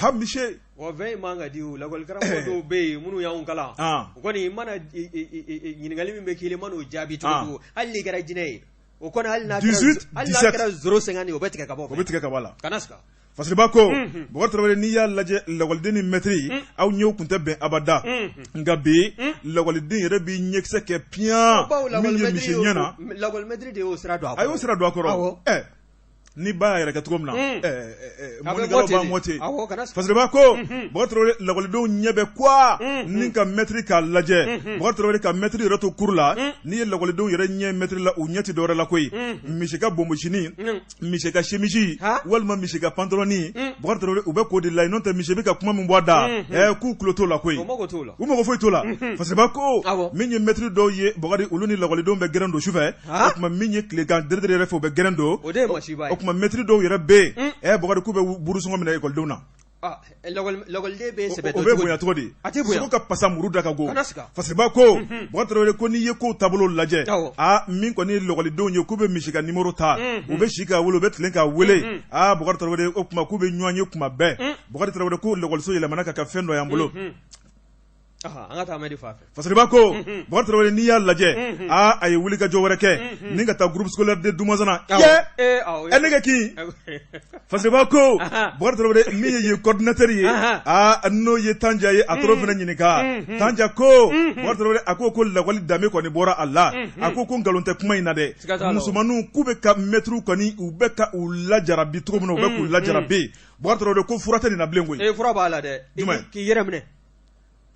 Ha, misi. Wa 20 in man ka di o lakɔli karamɔgɔ dɔw bɛ yen minnu y'anw kalan, o kɔni i mana ɲininkali min bɛ k'i la, i man'o jaabi cogo o cogo, hali n'i kɛra jinɛ ye, o kɔni hali n'a kɛra 0,50 ye, o bɛ tigɛ ka bɔ o bɛ tigɛ ka bɔ a la. Kana siga. Fasiriba ko, Bakari Tarawele, n'i y'a lajɛ, lakɔliden ni mɛtiri, aw ɲɛw tun tɛ bɛn abada, nka bi lakɔliden yɛrɛ b'i ɲɛkisɛ kɛ piyan min ye misi ɲɛ na. Lakɔlimɛtiri de y'o sira don a kɔrɔ. A y'o sira don a kɔrɔ. Ni ba y'a yɛrɛ kɛ cogo min na, mɔnikɛlaw b'a mɔ ten. Fasiriba ko, Bakari Tarawele, lakɔlidenw ɲɛ bɛ kuwa ni ka mɛtiri k'a lajɛ. Bakari Tarawele, ka mɛtiri yɛrɛ to cours la, n'i ye lakɔlidenw yɛrɛ ɲɛ mɛtiri la, u ɲɛ tɛ dɔwɛrɛ la koyi, misi ka bonbosinin, misi ka semisi walima misi ka pantalon. Bakari Tarawele, u bɛ k'o de la, n'o tɛ misi bɛ ka kuma min bɔ a da, k'u tulo t'o la koyi, u mago foyi t'o la. Fasiriba ko, min ye mɛtiri dɔw ye, Bakari, olu ni lakɔlidenw bɛ gɛrɛn don sufɛ. O tuma min ye tilegan dɛrɛdɛrɛ yɛrɛ fɛ, u bɛ gɛrɛn don. O de ye masiba ye. O tuma mɛtiri dɔw yɛrɛ bɛ yen, Bakari, k'u bɛ burusɔngɔ minɛ ekɔlidenw na. Lakɔliden bɛ sɛbɛ o bɛ bonya cogo di? A tɛ bonya. Sogo ka pasa muru da ka go. Fasiriba ko, Bakari Tarawele, ko n'i ye kow taabolo lajɛ, aa, min kɔni ye lakɔlidenw ye, k'u bɛ misi ka nimoro ta, u bɛ si k'a wele, u bɛ tilen k'a wele. Aa, Bakari Tarawele, o tuma k'u bɛ ɲɔgɔn ye kuma bɛɛ. Bakari Tarawele ko lakɔliso yɛlɛmana ka kɛ fɛn dɔ y'an bolo. An ka taa Amedi fan fɛ. Fasiriba ko, Bakari Tarawele, n'i y'a lajɛ, aa, a ye wulikajɔ wɛrɛ kɛ ni ka taa groupe scolaire de Dumasana. Ɛ, ne ka kin. Fasiriba ko, Bakari Tarawele, min ye yen coordinateur ye, aa, n'o ye Tanja ye, a taar'o fana ɲininka. Tanja ko, Bakari Tarawele, a ko lakɔli danbe kɔni bɔra a la. A ko nkalon tɛ kuma in na dɛ. Musomanninw k'u bɛ ka mɛtiriw kɔni, u bɛ ka u lajarabi cogo min na, u bɛ k'u lajarabi. Bakari Tarawele ko fura tɛ nin na bilen koyi. Ee, fura b'a la dɛ. K'i yɛrɛ minɛ.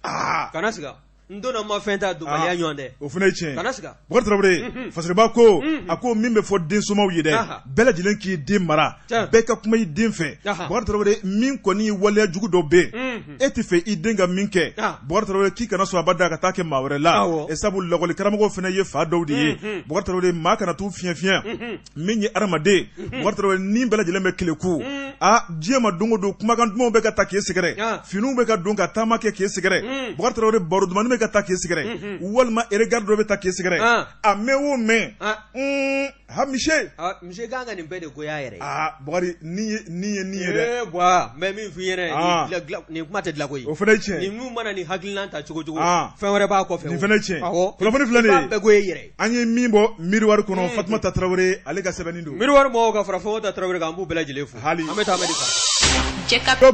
Aa, kana siga, n donna ma fɛn ta donbaliya ɲɔgɔn dɛ. O fana ye tiɲɛ. Kana siga. Bakari Tarawele, Fasiriba ko, a ko min bɛ fɔ densomaw ye dɛ, bɛɛ lajɛlen k'i den mara, bɛɛ ka kuma i den fɛ. Bakari Tarawele, min kɔni ye waleya jugu dɔ bɛ yen, e tɛ fɛ i den ka min kɛ, Bakari Tarawele, k'i kana sɔn abada ka taa kɛ maa wɛrɛ la. Sabu lakɔli karamɔgɔw fana ye fa dɔw de ye. Bakari Tarawele, maa kana t'u fiɲɛ fiɲɛ. Min ye hadamaden, Bakari Tarawele, ni bɛɛ lajɛlen bɛ keleku. Aa, diɲɛ ma don o don, kumakan dumanw bɛ ka ta k'e sɛgɛrɛ, finiw bɛ ka don ka taama kɛ k'e sɛgɛrɛ, Bakari Tarawele, baro dumanni bɛ ka ta k'e sɛgɛrɛ, walima regard dɔ bɛ ta k'e sɛgɛrɛ, a mɛn o mɛn, ha, misi. Misi kan ka nin bɛɛ de goya yɛrɛ. Aa, Bakari, nin ye nin ye dɛ. Ee, n bɛ min f'i ɲɛna, nin kuma tɛ dilan koyi. O fana ye tiɲɛ. Nin min mana nin hakilina ta cogo cogo, fɛn wɛrɛ b'a kɔfɛ. Nin fana ye tiɲɛ. Kunnafoni filɛ nin ye. Bɛɛ goya i yɛrɛ. An ye min bɔ Miroir kɔnɔ, Fatumata Tarawele, ale ka sɛbɛnni don. Miroir mɔgɔw ka fara Fatumata Tarawele kan, an b'u bɛɛ lajɛlen fo. Hali. An bɛ taa Amedi fan.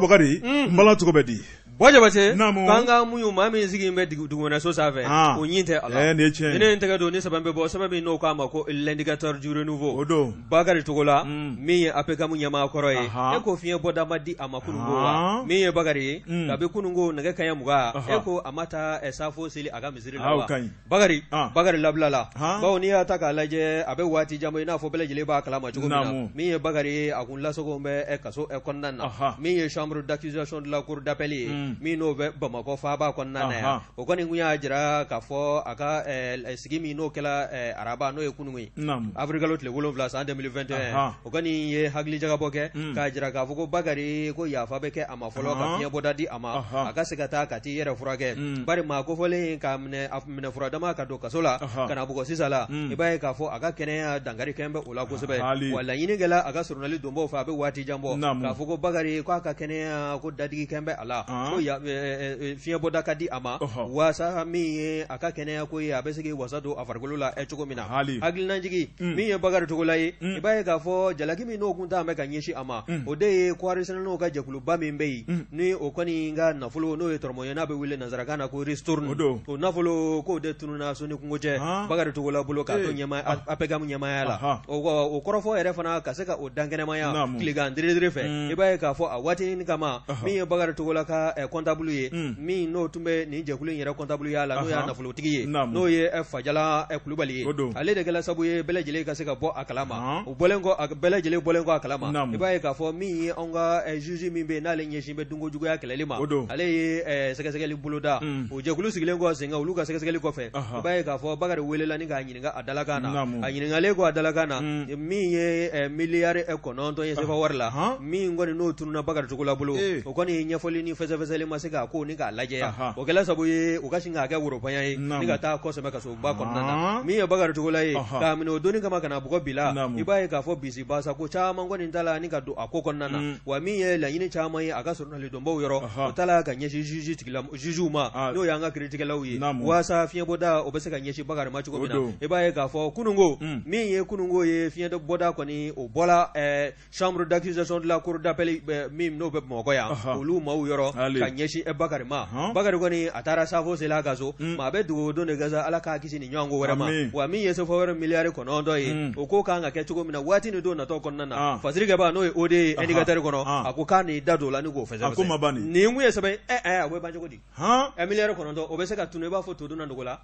Bakari, n bala, cogo bɛ di? Buwa Jabate k'an ka muɲu maa min sigi bɛ dugumɛnɛso sanfɛ o ɲin tɛ a la ni ne tɛgɛ don ni sɛbɛn bɛ bɔ sɛbɛn min n'o k'a ma ko l'indicateur du renouveau o don Bakari Togola min ye APCAM ɲɛmaa kɔrɔ ye e ko fiɲɛ bɔda ma di a ma kununko wa min ye Bakari ye kabi kununko nɛgɛ kanɲɛ 20 e ko a ma taa safo seli a ka misiri la wa Bakari Bakari labilala bawo n'i y'a ta k'a lajɛ a bɛ waati jan bɔ i n'a fɔ bɛɛ lajɛlen b'a kalama cogo min na min ye Bakari ye a kun lasago bɛ kaso kɔnɔna na min ye chambre d'accusation de la cour d'appel ye min n'o bɛ Bamakɔ faaba kɔnɔna na yan o kɔni kun y'a jira k'a fɔ a ka sigi min n'o kɛra araba n'o ye kunun ye avril kalo tile 7 san 2021 o kɔni ye hakilijagabɔ kɛ k'a jira k'a fɔ ko Bakari ko yafa bɛ kɛ a ma fɔlɔ ka fiɲɛ bɔda di a ma a ka se ka taa ka t'i yɛrɛ furakɛ bari maa kofɔlen k'a minɛ furadama ka don kaso la ka na bugɔ sisan la i b'a ye k'a fɔ a ka kɛnɛya dankari kɛlen bɛ o la kosɛbɛ wa laɲini kɛla a ka surunali donbaw fɛ a bɛ waati jan bɔ k'a fɔ ko Bakari k'a ka kɛnɛya ko dadigi kɛlen bɛ a la ko fiɲɛ bɔda ka di a ma waasa min ye a ka kɛnɛya ko ye a bɛ se k'i wasa don a farikolo la cogo min na hakilinajigin min ye Bakari Togola ye i b'a ye k'a fɔ jalaki min n'o kun taa bɛ ka ɲɛsin a ma o de ye kɔɔrisɛnɛlaw ka jɛkuluba min bɛ yen ni o kɔni ka nafolo n'o ye tɔrɔmɔ ye n'a bɛ wele nansarakan na ko ristourne o nafolo k'o de tununna so ni kungo cɛ Bakari Togola bolo k'a to APCAM ɲɛmaaya la o kɔrɔfɔ yɛrɛ fana ka se ka o dankɛnɛmaya tilegan deredere fɛ i b'a ye k'a fɔ a waati kama min ye Bakari Togola ka comptable ye min n'o tun bɛ nin jɛkulu in yɛrɛ comptable ya la n'o y'a nafolotigi ye n'o ye Fajala Kulubali ye ale de kɛla sabu ye bɛɛ lajɛlen ka se ka bɔ a kalama o bɔlen kɔ bɛɛ lajɛlen bɔlen kɔ a kalama i b'a ye k'a fɔ min ye anw ka juge min bɛ yen n'ale ɲɛsin bɛ dunko juguya kɛlɛli ma ale ye sɛgɛsɛgɛli boloda o jɛkulu sigilen kɔ sen kan olu ka sɛgɛsɛgɛli kɔfɛ i b'a ye k'a fɔ Bakari welela ni k'a ɲininka a dalakan na a ɲininkalen kɔ a dalakan na min ye miliyari 9 ye sefa wari la min kɔni n'o tununna Bakari Togola bolo o kɔni ɲɛfɔli ni fɛsɛfɛsɛli ma se k'a ko ni k'a lajɛya o kɛla sabu ye u ka sin k'a kɛ worofanya ye ni ka taa kɔsɛbɛ kasoba kɔnɔna na min ye Bakari Togola ye k'a minɛ o doni kama ka na bugɔ bi la i b'a ye k'a fɔ bisibasa ko caman kɔni tala ni ka don a ko kɔnɔna na wa min ye laɲini caman ye a ka surunalidonbaw yɔrɔ o tala ka ɲɛsin juge tigila jugew ma n'o y'an ka kiiritigɛlaw ye waasa fiɲɛbɔda o bɛ se ka ɲɛsin Bakari ma cogo min na i b'a ye k'a fɔ kununko min ye kununko ye fiɲɛ bɔda kɔni o bɔla chambre d'accusation de la cour d'appel min n'o bɛ Bamakɔ yan olu maaw yɔrɔ ka ɲɛsin Bakari ma Bakari kɔni a taara safo seli a ka so maa bɛ dugawu don de kɛ sa Ala k'a kisi nin ɲɔgɔn ko wɛrɛ ma wa min ye sefa wari miliyari 9 ye o ko kan ka kɛ cogo min na waati ni don natɔ kɔnɔna na fasirikɛba n'o ye OD ye indicateur kɔnɔ a ko k'a n'i da don o la ni k'o fɛsɛfɛsɛ nin kun ye sɛbɛn a bɛ ban cogo di miliyari 9 o bɛ se ka tunu i b'a fɔ to dunna dogo la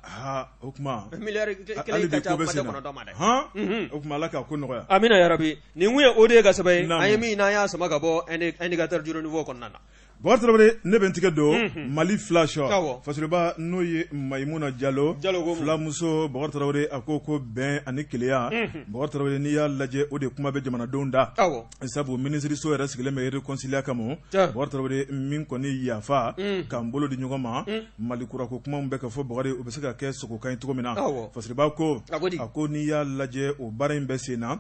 o tuma miliyari kelen ka ca 9 ma dɛ o tuma Ala ka ko nɔgɔya amina yarabi nin kun ye OD ka sɛbɛn ye an ye min n'an y'a sama ka bɔ indicateur du renouveau kɔnɔna na Bɔkari Tarawele ne bɛ n tigɛ don Mali Flash fasiriba n'o ye Mayimuna Jalo fulamuso Bɔkari Tarawele a ko ko bɛn ani kelenya Bɔkari Tarawele n'i y'a lajɛ o de kuma bɛ jamanadenw da sabu minisiriso yɛrɛ sigilen bɛ réconciliation kama Bɔkari Tarawele min kɔni yafa k'an bolo di ɲɔgɔn ma Mali kura ko kuma bɛ ka fɔ Bɔkari o bɛ se ka kɛ sogokan ye cogo min na fasiriba ko a ko n'i y'a lajɛ o baara in bɛ sen na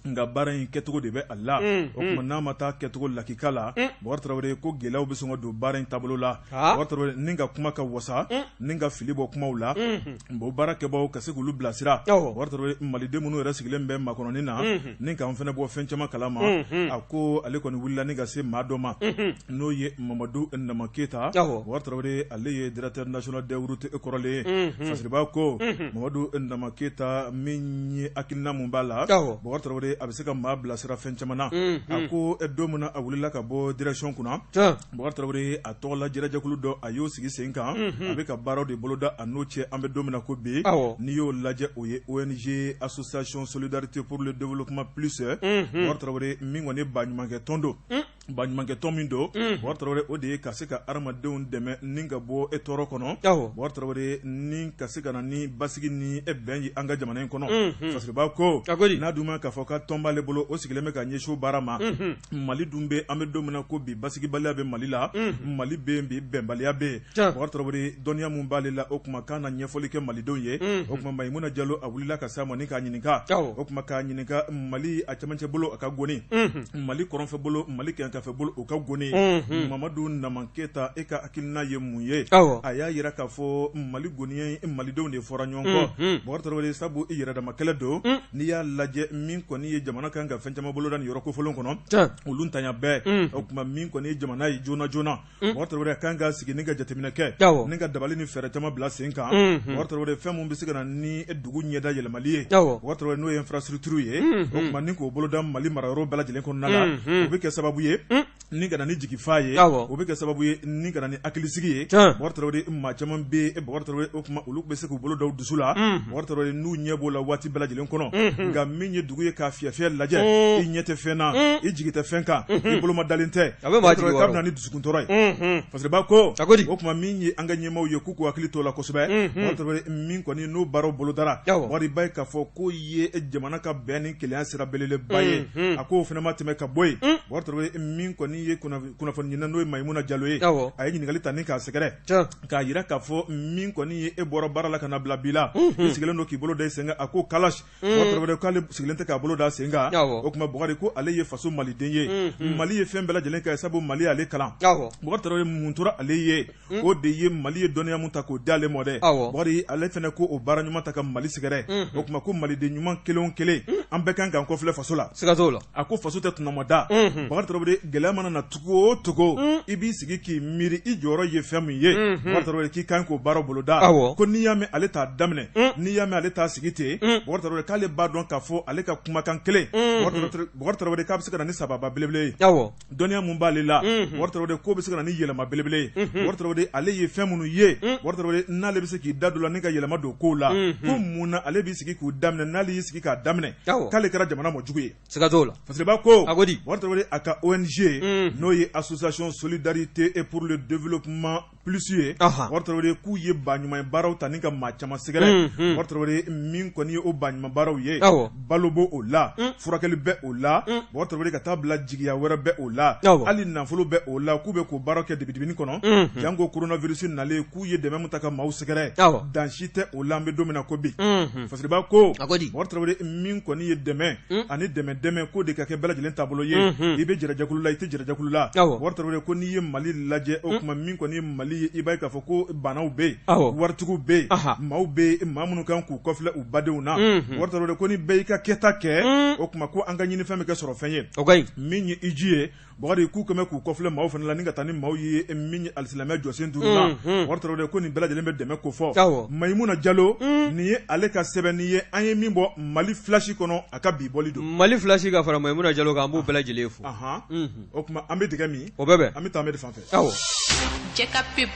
nka baara in kɛcogo de bɛ a la o tuma n'a ma taa kɛcogo lakika la Bɔkari Tarawele ko gɛlɛyaw bɛ sɔn ka don baara in taabolo la Bɔkari Tarawele ni ka kuma ka wasa ni ka fili bɔ kumaw la bon baarakɛbaw ka se k'olu bilasira Bɔkari Tarawele maliden minnu yɛrɛ sigilen bɛ makɔnɔni na ni k'an fana bɔ fɛn caman kalama a ko ale kɔni wulila ni ka se maa dɔ ma n'o ye Mamadu Nama Keyita Bɔkari Tarawele ale ye directeur national des routes kɔrɔlen ye fasiriba ko Mamadu Nama Keyita min ye hakilina mun b'a la Bɔkari Tarawele a bɛ se ka maa bilasira fɛn caman na a ko don min na a wulila ka bɔ direction kunna Bɔkari Tarawele a tɔgɔla jɛrɛjɛkulu dɔ a y'o sigi sen kan a bɛ ka baaraw de boloda a n'o cɛ an bɛ don min na ko bi n'i y'o lajɛ o ye ONG association solidarité pour le développement plus Bɔkari Tarawele min kɔni baɲumankɛ tɔn don baɲumankɛ tɔn min don Bɔkari Tarawele o de ye ka se ka hadamadenw dɛmɛ ni ka bɔ e tɔɔrɔ kɔnɔ Bɔkari Tarawele ni ka se ka na ni basigi ni e bɛn ye an ka jamana in kɔnɔ fasiriba ko n'a dun ma k'a fɔ ka tɔn b'ale bolo o sigilen bɛ ka ɲɛsin baara ma Mali dun bɛ an bɛ don min na ko bi basigibaliya bɛ Mali la Mali bɛ yen bi bɛnbaliya bɛ yen Bɔkari Tarawele dɔnniya min b'ale la o tuma k'a na ɲɛfɔli kɛ malidenw ye o tuma Mayimuna Jalo a wulila ka s'a ma ni k'a ɲininka o tuma k'a ɲininka Mali a cɛmancɛ bolo a ka goni Mali kɔrɔnfɛ bolo Mali kɛ dankafɛ bolo o ka goni Mamadu Naman Keyita e ka hakilina ye mun ye a y'a jira k'a fɔ Mali goni malidenw de fɔra ɲɔgɔn kɔ Bubakari Tarawele sabu i yɛrɛdama kɛlɛ don n'i y'a lajɛ min kɔni ye jamana kan ka fɛn caman boloda nin yɔrɔ kofɔlen kɔnɔ olu ntanya bɛɛ o tuma min kɔni ye jamana ye joona joona Bubakari Tarawele kan ka sigi ni ka jateminɛ kɛ ni ka dabali ni fɛɛrɛ caman bila sen kan Bubakari Tarawele fɛn min bɛ se ka na ni dugu ɲɛda yɛlɛmali ye Bubakari Tarawele n'o ye infrastructure ye o tuma ni k'o boloda Mali marayɔrɔ bɛɛ lajɛlen kɔnɔna la o bɛ kɛ sababu ye ni ka na ni jigifa ye o bɛ kɛ sababu ye ni ka na ni hakilisigi ye Bubakari Tarawele maa caman bɛ yen Bubakari Tarawele o tuma olu bɛ se k'u bolo da u dusu la Bubakari Tarawele n'u ɲɛ b'o la waati bɛɛ lajɛlen kɔnɔ nka min ye dugu ye k'a fiyɛfiyɛ lajɛ i ɲɛ tɛ fɛn na i jigi tɛ fɛn kan i boloma dalen tɛ a bɛ na ni dusukuntɔɔrɔ ye Fasiriba ko o tuma min ye an ka ɲɛmaaw ye k'u k'u hakili t'o la kosɛbɛ Bubakari Tarawele min kɔni n'o baaraw bolodara Bubakari b'a ye k'a fɔ k'o ye jamana ka bɛn ni kelenya sira belebeleba ye a k'o fana ma tɛmɛ ka bɔ yen Bubakari Tarawele min kɔni ye kunnafoni ɲinina n'o ye Mayimuna Jalo ye a ye ɲininkali ta ni k'a sɛgɛrɛ k'a jira k'a fɔ min kɔni ye e bɔra baara la ka na bila bi la i sigilen don k'i bolo da i sen kan a ko kala Bubakari Tarawele k'ale sigilen tɛ k'a bolo da sen kan o tuma Bubakari ko ale ye faso maliden ye Mali ye fɛn bɛɛ lajɛlen kɛ sabu Mali y'ale kalan Bubakari Tarawele mun tora ale ye o de ye Mali ye dɔnniya mun ta k'o d'ale ma dɛ Bubakari ale fana ko o baara ɲuman ta ka Mali sɛgɛrɛ o tuma ko maliden ɲuman kelen o kelen an bɛɛ kan k'an kɔfilɛ faso la siga t'o la a ko faso tɛ tɔnɔmada Bubakari Tarawele gɛlɛya mana na cogo o cogo i b'i sigi k'i miiri i jɔyɔrɔ ye fɛn min ye Bubakari Tarawele k'i kan k'o baara boloda ko n'i y'a mɛn ale t'a daminɛ n'i y'a mɛn ale t'a sigi ten Bubakari Tarawele k'ale b'a dɔn k'a fɔ ale ka kumakan kelen Bubakari Tarawele k'a bɛ se ka na ni sababa belebele ye dɔnniya mun b'ale la Bubakari Tarawele k'o bɛ se ka na ni yɛlɛma belebele ye Bubakari Tarawele ale ye fɛn minnu ye Bubakari Tarawele n'ale bɛ se k'i da don la ni ka yɛlɛma don kow la ko mun na ale b'i sigi k'u daminɛ n'ale y'i sigi k'a daminɛ k'ale kɛra jamana ma jugu ye siga t'o la Fasiriba ko a ko di Bubakari Tarawele a ka ONG n'o ye association solidarité et pour le développement plus ye Bubakari Tarawele k'u ye baɲuman baaraw ta ni ka maa caman sɛgɛrɛ Bubakari Tarawele min kɔni ye o baɲuman baaraw ye balo b'o o la furakɛli bɛ o la Bubakari Tarawele ka taa bila jigiya wɛrɛ bɛ o la hali nafolo bɛ o la k'u bɛ k'o baaraw kɛ dibidibini kɔnɔ janko coronavirus nalen k'u ye dɛmɛ min ta ka maaw sɛgɛrɛ dan si tɛ o la an bɛ don min na ko bi Fasiriba ko Bubakari Tarawele min kɔni ye dɛmɛ ani dɛmɛ dɛmɛ k'o de ka kɛ bɛɛ lajɛlen taabolo ye i bɛ jɛrɛjɛkulu la i tɛ jɛrɛjɛkulu la Bubakari Tarawele ko n'i ye Mali lajɛ o tuma min kɔni ye Mali ye i b'a ye k'a fɔ ko baanaw bɛ yen waritigiw bɛ yen maaw bɛ yen maa minnu kan k'u kɔfilɛ u badenw na Bubakari Tarawele ko ni bɛɛ y'i ka kɛta kɛ o tuma ko an ka ɲinifɛn bɛ kɛ sɔrɔ fɛn ye min ye hiji ye Bubakari k'u kɛmɛ k'u kɔfilɛ maaw fana la ni ka taa ni maaw ye min ye alisilamɛya jɔsen duuru la Bubakari Tarawele ko nin bɛɛ lajɛlen bɛ dɛmɛ ko fɔ Mayimuna Jalo nin ye ale ka sɛbɛnni ye an ye min bɔ Mali Flash kɔnɔ a ka bi bɔli don Mali Flash ka fara Mayimuna Jalo kan an b'u bɛɛ lajɛlen fo o tuma an bɛ dɛgɛ min o bɛ bɛn an bɛ taa fan fɛ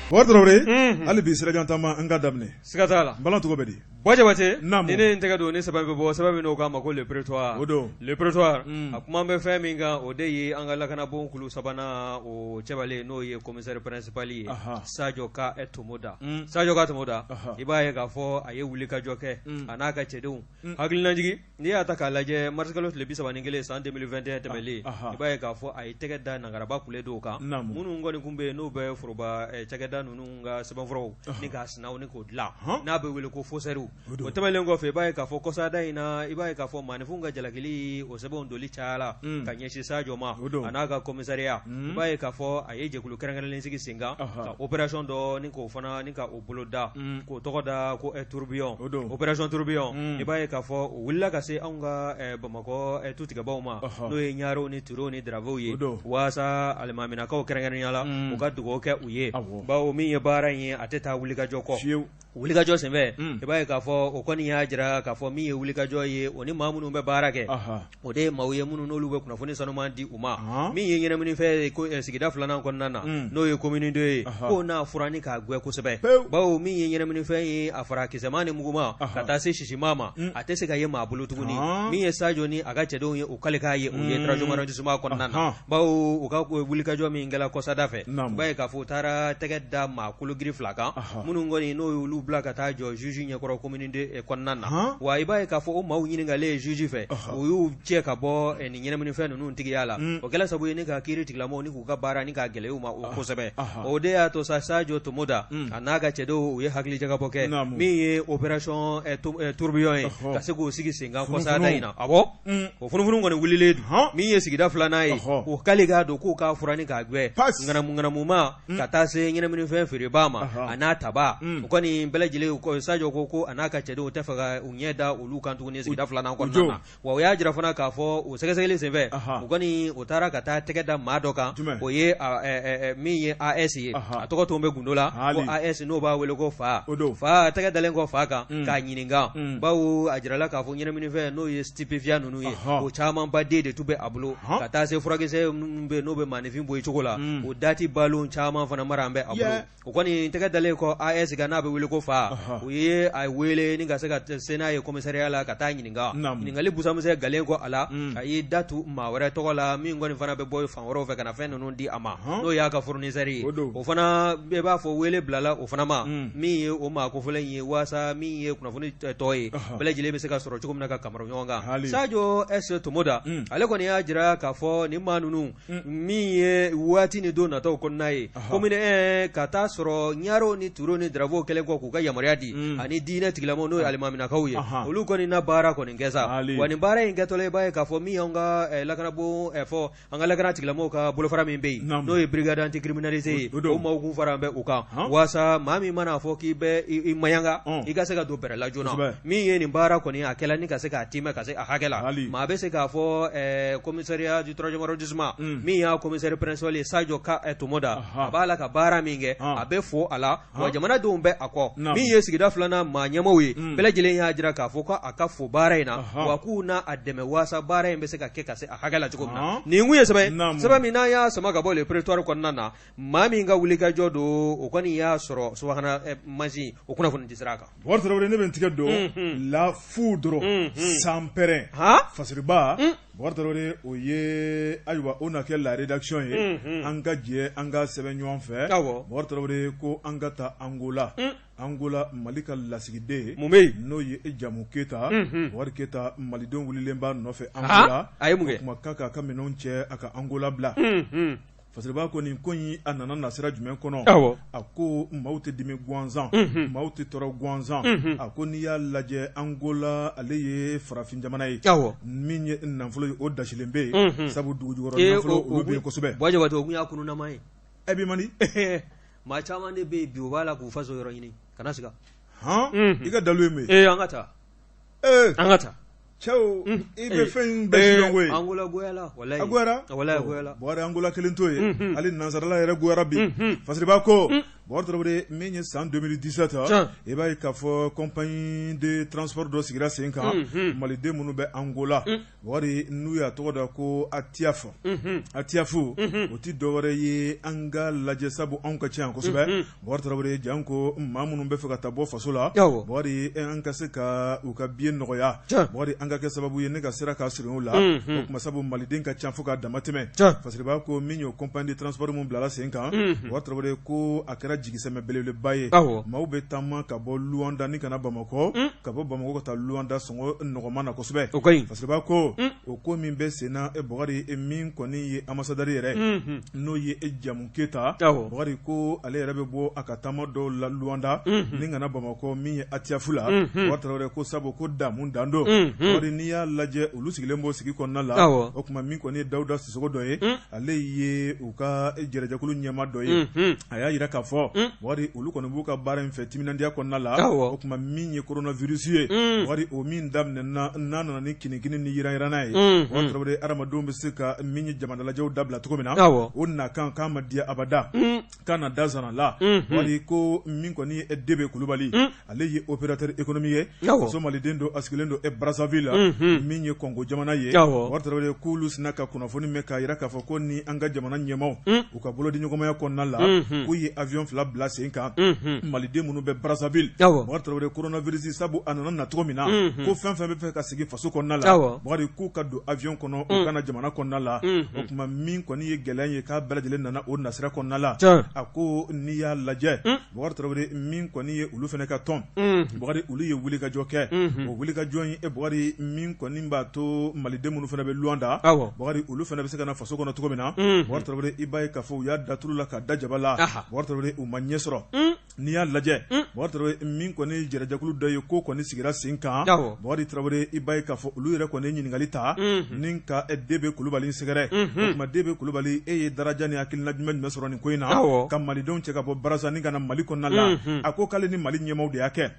Bubakari Tarawele hali bi sirajan taama an ka daminɛ siga t'a la n bala tɔgɔ bɛ di Buwa Jabate ni ne tɛgɛ don ni sɛbɛn bɛ bɔ sɛbɛn min n'o k'a ma ko Le Prétoire o don Le Prétoire a kuma bɛ fɛn min kan o de ye an ka lakanabon kulu sabanan o cɛbalen n'o ye commissaire principal ye Sajo Ka Tomoda Sajo Ka Tomoda i b'a ye k'a fɔ a ye wulikajɔ kɛ a n'a ka cɛdenw hakilinajigin n'i y'a ta k'a lajɛ marisikalo tile 31 san 2021 tɛmɛnlen i b'a ye k'a fɔ a ye tɛgɛ da nangaraba kule dɔw kan minnu kɔni tun bɛ yen n'u bɛ foroba cakɛda ninnu ka sɛbɛnfuraw ni k'a sinaw ni k'o dilan n'a bɛ wele ko faussaires o tɛmɛnlen kɔfɛ i b'a ye k'a fɔ kɔsada in na i b'a ye k'a fɔ maaninfinw ka jalakili o sɛbɛnw doli cayala ka ɲɛsin Sajo ma a n'a ka commissariat i b'a ye k'a fɔ a ye jɛkulu kɛrɛnkɛrɛnlen sigi sen kan ka opération dɔ ni k'o fana ni ka o boloda k'o tɔgɔ da ko tourbillon opération tourbillon i b'a ye k'a fɔ o wulila ka se anw ka Bamakɔ tutigɛbaw ma n'o ye ɲarew ni Turew ni Daravew ye waasa alimaminakaw kɛrɛnkɛrɛnnenya la u ka dugawu kɛ u ye bawo min ye baara in ye a tɛ taa wulikajɔ kɔ wulikajɔ senfɛ i b'a ye k'a fɔ o kɔni y'a jira k'a fɔ min ye wulikajɔ ye o ni maa minnu bɛ baara kɛ o de ye maaw ye minnu n'olu bɛ kunnafoni sanuman di u ma min ye ɲɛnaminifɛn ye sigida filanan kɔnɔna na n'o ye commune deux ye k'o n'a furan ni k'a gwɛ kosɛbɛ bawo min ye ɲɛnaminifɛn ye a fara kisɛma ni muguma ka taa se sisima ma a tɛ se ka ye maa bolo tuguni min ye Sajo ni a ka cɛdenw ye u kale k'a ye u ye troisième arrondissement kɔnɔna na bawo u ka wulikajɔ min kɛla kɔsada fɛ i b'a ye k'a fɔ u taara tɛgɛ da maa kologiri fila kan minnu kɔni n'o y'olu bila ka taa jɔ juge ɲɛkɔrɔ commune deux kɔnɔna na, wa i b'a ye k'a fɔ o maaw ɲininkalen juge fɛ, u y'u cɛ ka bɔ nin ɲɛnaminifɛn ninnu tigiya la. O kɛla sababu ye ni ka kiiri tigilamɔgɔw ni k'u ka baara ni k'a gɛlɛya u ma o kosɛbɛ. O de y'a to sa Sajo Tomoda a n'a ka cɛdenw u ye hakilijagabɔ kɛ min ye opération tourbillon ye ka se k'o sigi sen kan kɔsada in na. Awɔ, o funufunu kɔni wulilen don. Min ye sigida filanan ye, o k'ale k'a dɔn k'u k'a furan ni k'a gbɛ ŋanamu-ŋanamuma ka taa se ɲɛnaminifɛn feerebaa ma a n'a tabaa. O kɔni bɛɛ lajɛlen, Sajo ko a n'a ka cɛdenw tɛ fɛ ka u ɲɛ da olu kan tuguni sigida filanan kɔnɔna na. Wa u y'a jira fana k'a fɔ o sɛgɛsɛgɛli senfɛ, u kɔni u taara ka taa tɛgɛ da maa dɔ kan, o ye min ye AS ye, a tɔgɔ tun bɛ gundo la ko AS, n'o b'a wele ko fa. Fa tɛgɛ dalen kɔ fa kan k'a ɲininka, bawo a jirala k'a fɔ ɲɛnaminifɛn n'o ye stupéfiant ninnu ye, o camanba den de tun bɛ a bolo, ka taa se furakisɛ minnu bɛ n'o bɛ maaninfin bɔ i cogo la, o dati balo caman fana mara bɛ a bolo. O kɔni tɛgɛ dalen kɔ AS kan, n'a bɛ wele ko fa, u ye a wele ni ka se ka se n'a ye commissariat la ka taa ɲininka. Ɲininkali busamisɛn galen kɔ a la, a y'i da tu maa wɛrɛ tɔgɔ la min kɔni fana bɛ bɔ fan wɛrɛw fɛ ka na fɛn ninnu di a ma, n'o y'a ka fournisseur ye. O fana bɛɛ b'a fɔ wele bilala o fana ma, min ye o maa kofɔlen ye, waasa min ye kunnafoni tɔ ye bɛɛ lajɛlen bɛ se ka sɔrɔ cogo min na ka kamaru ɲɔgɔn kan. Sajo S Tomoda, ale kɔni y'a jira k'a fɔ nin maa ninnu min ye waati ni don nataw kɔnɔna ye, commune ka taa sɔrɔ ɲarew ni Turew ni Daravow kɛlen kɔ k'u ka yamaruya di, ani diinɛ tigilamɔgɔw n'o ye alimaminakaw ye, olu kɔni na baara kɔni kɛ sa. Wa nin baara in kɛtɔla, i b'a ye k'a fɔ min y'an ka lakanabon fɔ an ka lakana tigilamɔgɔw ka bolofara min bɛ yen, n'o ye brigade anticriminalité ye, o maaw kun fara bɛ u kan, waasa maa min mana fɔ k'i bɛ i maɲanga, i ka se ka don bɛrɛ la joona. Min ye nin baara kɔni a kɛla ni ka se k'a timɛ ka se a hakɛ la, maa bɛ se k'a fɔ commissariat du troisième arrondissement, min y'a commissaire principal ye, Sajo Ka Tomoda, a b'a la ka baara min kɛ, a bɛ fo a la, wa jamanadenw bɛ a kɔ. Min ye sigida filanan maa ɲɛmaaw ye, bɛɛ lajɛlen y'a jira k'a fɔ ko a ka fo baara in na, wa k'u na a dɛmɛ waasa baara in bɛ se ka kɛ ka se a hakɛ la cogo min na. Nin kun ye sɛbɛn min n'an y'a sama ka bɔ Le Prétoire kɔnɔna na, maa min ka wulikajɔ don, o kɔni y'a sɔrɔ subahana mansin o kunnafoni di sira kan. Bɔkari Tarawele, ne bɛ n tigɛ don la foudre sanpɛrɛn Fasiriba. Bɔkari Tarawele, o ye ayiwa o na kɛ la rédaction ye, an ka jɛ an ka sɛbɛn ɲɔgɔn fɛ. Bɔkari Tarawele ko an ka taa Angola. Angola, Mali ka lasigiden mun bɛ yen? N'o ye Jamu Keyita. Bɔkari Keyita, malidenw wulilen b'a nɔfɛ Angola. A ye mun kɛ? O kuma k'a ka minɛnw cɛ, a ka Angola bila. Fasiriba ko nin ko in a nana nasira jumɛn kɔnɔ? A ko maaw tɛ dimi gansan, maaw tɛ tɔɔrɔ gansan. A ko n'i y'a lajɛ, Angola ale ye farafin jamana ye min ye nafolo ye, o dasilen bɛ yen, sabu dugujukɔrɔ nafolo olu bɛ yen kosɛbɛ. Buwa Jabate, o kun y'a kununama ye. E b'i man di. Maa caman de bɛ yen bi, o b'a la k'u faso yɔrɔ ɲini kana siga. Hɔn, i ka dalu ye mun ye? Ee, an ka taa. An ka taa. Cɛw, i bɛ fɛn in bɛɛ sidɔn koyi. Angola goyala walayi. A goyara? Walayi, a goyala. Buhari, Angola kelen t'o ye, hali nansarala yɛrɛ goyara bi. Fasiriba ko Buhari Tarawele, min ye san 2017, i b'a ye k'a fɔ compagnie de transport dɔ sigira sen kan, maliden minnu bɛ Angola, Buhari, n'u y'a tɔgɔ da ko Atiaf. Atiaf, o tɛ dɔwɛrɛ ye, an ka lajɛ, sabu anw ka ca yan kosɛbɛ. Bɔkari Tarawele, janko maa minnu bɛ fɛ ka taa bɔ faso la, Bɔkari, an ka se ka u ka billet nɔgɔya. Bɔkari, an ka kɛ sababu ye ne ka sira ka surunya u la. O kuma sabu maliden ka ca fo k'a damatɛmɛ. Fasiriba ko min y'o compagnie de transport min bilala sen kan, Bɔkari Tarawele ko a kɛra jigisɛmɛ belebeleba ye. Maaw bɛ taama ka bɔ Luwanda ni ka na Bamakɔ, ka bɔ Bamakɔ ka taa Luwanda sɔngɔ nɔgɔman na kosɛbɛ. Fasiriba ko o ko min bɛ sen na, Bɔkari, min kɔni ye ambassadeur yɛrɛ, n'o ye Jamu Keyita, Bɔkari ko ale yɛrɛ bɛ bɔ a ka taama dɔw la Luwanda ni ka na Bamakɔ, min ye Atiaf la. Bɔkari Tarawele ko sabu ko damu dan don. Bɔkari, n'i y'a lajɛ, olu sigilen b'o sigi kɔnɔna la. O tuma min kɔni ye Dawuda Sisɔkɔ dɔ ye, ale ye u ka jɛrɛjɛkulu ɲɛmaa dɔ ye, a y'a jira k'a fɔ, Bɔkari, olu kɔni b'u ka baara in fɛ timinandiya kɔnɔna la. O tuma min ye coronavirus ye, Bɔkari, o min daminɛna n'a nana ni kinikini ni yiranyiranna ye, Bɔkari Tarawele, hadamadenw bɛ se ka min ye jama dalajɛw dabila cogo min na, o nakan k'a ma diya abada, k'a na da zana la. Bɔkari ko min kɔni ye Debe Kulubali, ale ye opérateur économique ye, faso maliden don, a sigilen don Brazzaville la, min ye Kɔngo jamana ye. Bɔkari Tarawele k'olu sinna ka kunnafoni mɛn k'a jira k'a fɔ ko ni an ka jamana ɲɛmaaw u ka bolodiɲɔgɔnmaya kɔnɔna la, k'u ye avion 2 fila bila sen kan maliden minnu bɛ Brazzaville Bubakari Tarawele coronavirus sabu a nana na cogo min na ko fɛn fɛn bɛ fɛ ka segin faso kɔnɔna la Bubakari k'u ka don avion kɔnɔ u ka na jamana kɔnɔna la o tuma min kɔni ye gɛlɛya ye k'a bɛɛ lajɛlen nana o nasira kɔnɔna la a ko n'i y'a lajɛ Bubakari Tarawele min kɔni ye olu fana ka tɔn Bubakari olu ye wulikajɔ kɛ o wulikajɔ in Bubakari min kɔni b'a to maliden minnu fana bɛ Luanda Bubakari olu fana bɛ se ka na faso kɔnɔ cogo min na Bubakari Tarawele i b'a ye k'a fɔ u y'a da tulu la ka da jaba la Bubakari Tarawele u ma ɲɛ sɔrɔ n'i y'a lajɛ Bubakari Tarawele min kɔni ye jɛrɛjɛkulu dɔ ye ko kɔni sigira sen kan Bubakari Tarawele i b'a ye k'a fɔ olu yɛrɛ kɔni ye ɲininkali ta ni ka DB Kulubali sɛgɛrɛ o tuma DB Kulubali e ye daraja ni hakilina jumɛn jumɛn sɔrɔ nin ko in na ka malidenw cɛ ka bɔ Brazza ni ka na Mali kɔnɔna la a ko k'ale ni Mali ɲɛmaaw de y'a kɛ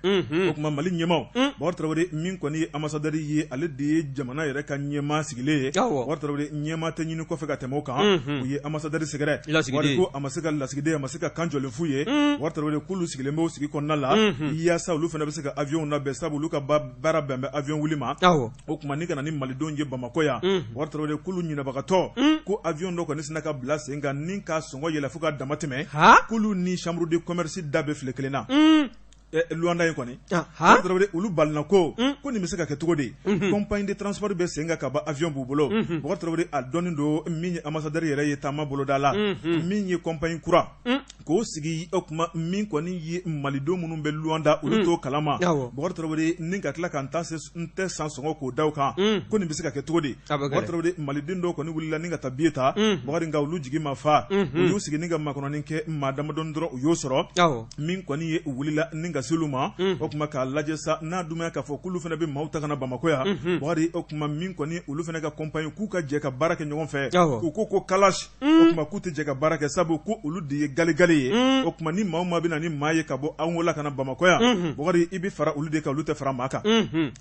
o tuma Mali ɲɛmaaw Bubakari Tarawele min kɔni ye ambassadeur ye ale de ye jamana yɛrɛ ka ɲɛmaa sigilen ye Bubakari Tarawele ɲɛmaa tɛ ɲini kɔfɛ ka tɛmɛ o kan u ye ambassadeur sɛgɛrɛ Bubakari ko a ma se ka lasigiden a ma se ka kan jɔlen f'u ye Bubakari Tarawele k'olu sigilen b'o sigi kɔnɔna la yaasa olu fana bɛ se ka avion labɛn sabu olu ka baara bɛn bɛ avion wuli ma o tuma ni ka na ni malidenw ye Bamakɔ yan Bubakari Tarawele k'olu ɲinɛbagatɔ ko avion dɔ kɔni sinna ka bila sen kan ni k'a sɔngɔ yɛlɛ fo ka dama tɛmɛ k'olu ni chambre de commerce da bɛ file kelen na Luanda in kɔni Bubakari Tarawele olu balina ko ko nin bɛ se ka kɛ cogo di compagnie de transport bɛ sen kan ka ban avion b'u bolo Bubakari Tarawele a dɔnnen don min ye ambassadeur yɛrɛ ye taama boloda la min ye compagnie kura k'o sigi o tuma min kɔni ye malidenw minnu bɛ Luanda olu t'o kalama Bubakari Tarawele ni ka tila ka n tɛ san sɔngɔ k'o da u kan ko nin bɛ se ka kɛ cogo di Bubakari Tarawele maliden dɔw kɔni wulila ni ka taa billet ta Bubakari nka olu jigi ma fa u y'u sigi ni ka makɔnɔni kɛ maa damadɔni dɔrɔn u y'o sɔrɔ min kɔni ye u wulila ni ka s'olu ma o tuma k'a lajɛ sa n'a dun k'a fɔ k'olu fana bɛ maaw ta ka na Bamakɔ yan Bubakari o tuma min kɔni olu fana ka compagnie k'u ka jɛ ka baara kɛ ɲɔgɔn fɛ u ko ko kalashi o tuma k'u tɛ jɛ ka baara kɛ sabu ko olu de ye galegale ye o tuma ni maa o maa bɛ na ni maa ye ka bɔ Angola ka na Bamakɔ yan Bubakari i bɛ fara olu de kan olu tɛ fara maa kan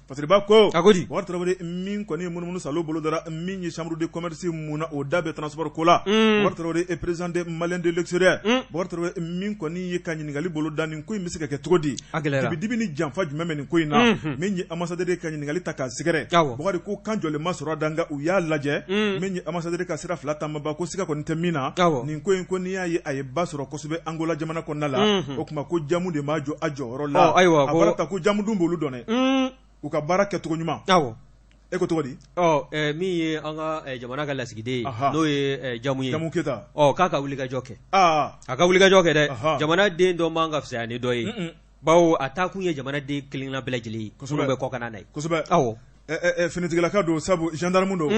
Fasiriba ko a ko di Bubakari Tarawele min kɔni ye munumunu salo bolodara min ye chambre de commerce mun na o da bɛ transport ko la Bubakari Tarawele e président des Maliens de l'extérieur Bubakari Tarawele min kɔni ye ka ɲininkali boloda nin ko in bɛ se ka kɛ cogo di a gɛlɛyara dibi ni janfa jumɛn bɛ nin ko in na min ye ambassadeur ka ɲininkali ta k'a sɛgɛrɛ Bubakari ko kan jɔlen ma sɔrɔ da nka u y'a lajɛ min ye ambassadeur ka sira fila taamaba ko siga kɔni tɛ min na nin ko in ko n'i y'a ye a ye ba sɔrɔ kosɛbɛ Angola jamana kɔnɔna la o tuma ko jamu de m'a jɔ a jɔyɔrɔ la ayiwa a bɔra ta ko jamu dun b'olu dɔn dɛ u ka baara kɛcogo ɲuman e ko cogo di min ye an ka jamana ka lasigiden ye n'o ye jamu ye jamu keyita k'a ka wulikajɔ kɛ a ka wulikajɔ kɛ dɛ jamana den dɔ man ka fisaya ni dɔ ye bawo a taa kun ye jamana den kelenna bɛɛ lajɛlen ye minnu bɛ kɔkan na ye kosɛbɛ finitigilaka don sabu gendarme don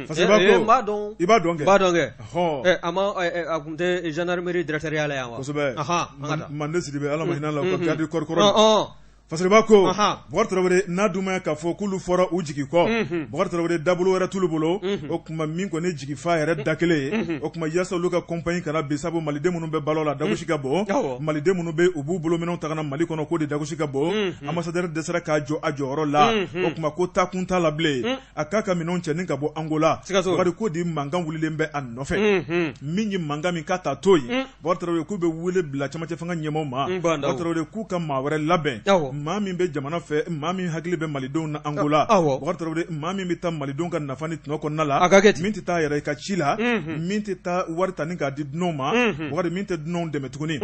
parce que i b'a dɔn i b'a dɔn kɛ b'a dɔn kɛ a ma a tun tɛ gendarmerie directeur ya la yan wa kosɛbɛ Mande Sidibe Ala ma hinɛ la u ka garde corps kɔrɔ Fasiriba ko Bubakari Tarawele n'a dun ma k'a fɔ k'olu fɔra u jigi kɔ Bubakari Tarawele dabolo wɛrɛ t'olu bolo o tuma min kɔni jigifa yɛrɛ da kelen ye o tuma yaasa olu ka compagnie kana bin sabu maliden minnu bɛ balo la dagosi ka bon maliden minnu bɛ u b'u bolominɛnw ta ka na Mali kɔnɔ k'o de dagosi ka bon ambassadeur dɛsɛra k'a jɔ a jɔyɔrɔ la o tuma ko taakun t'a la bilen a k'a ka minɛnw cɛ ni ka bɔ Angola Bubakari ko di mankan wulilen bɛ a nɔfɛ min ye mankan min k'a ta to yen Bubakari Tarawele k'u bɛ wele bila cɛmancɛ fanga ɲɛmaaw ma Bubakari Tarawele k'u ka maa wɛrɛ labɛn maa min bɛ jamana fɛ maa min hakili bɛ malidenw na Angola Bubakari Tarawele maa min bɛ taa malidenw ka nafa ni tɔnɔ kɔnɔna la min tɛ taa yɛrɛ ka ci la min tɛ taa wari ta ni k'a di dunanw ma Bubakari min tɛ dunanw dɛmɛ tuguni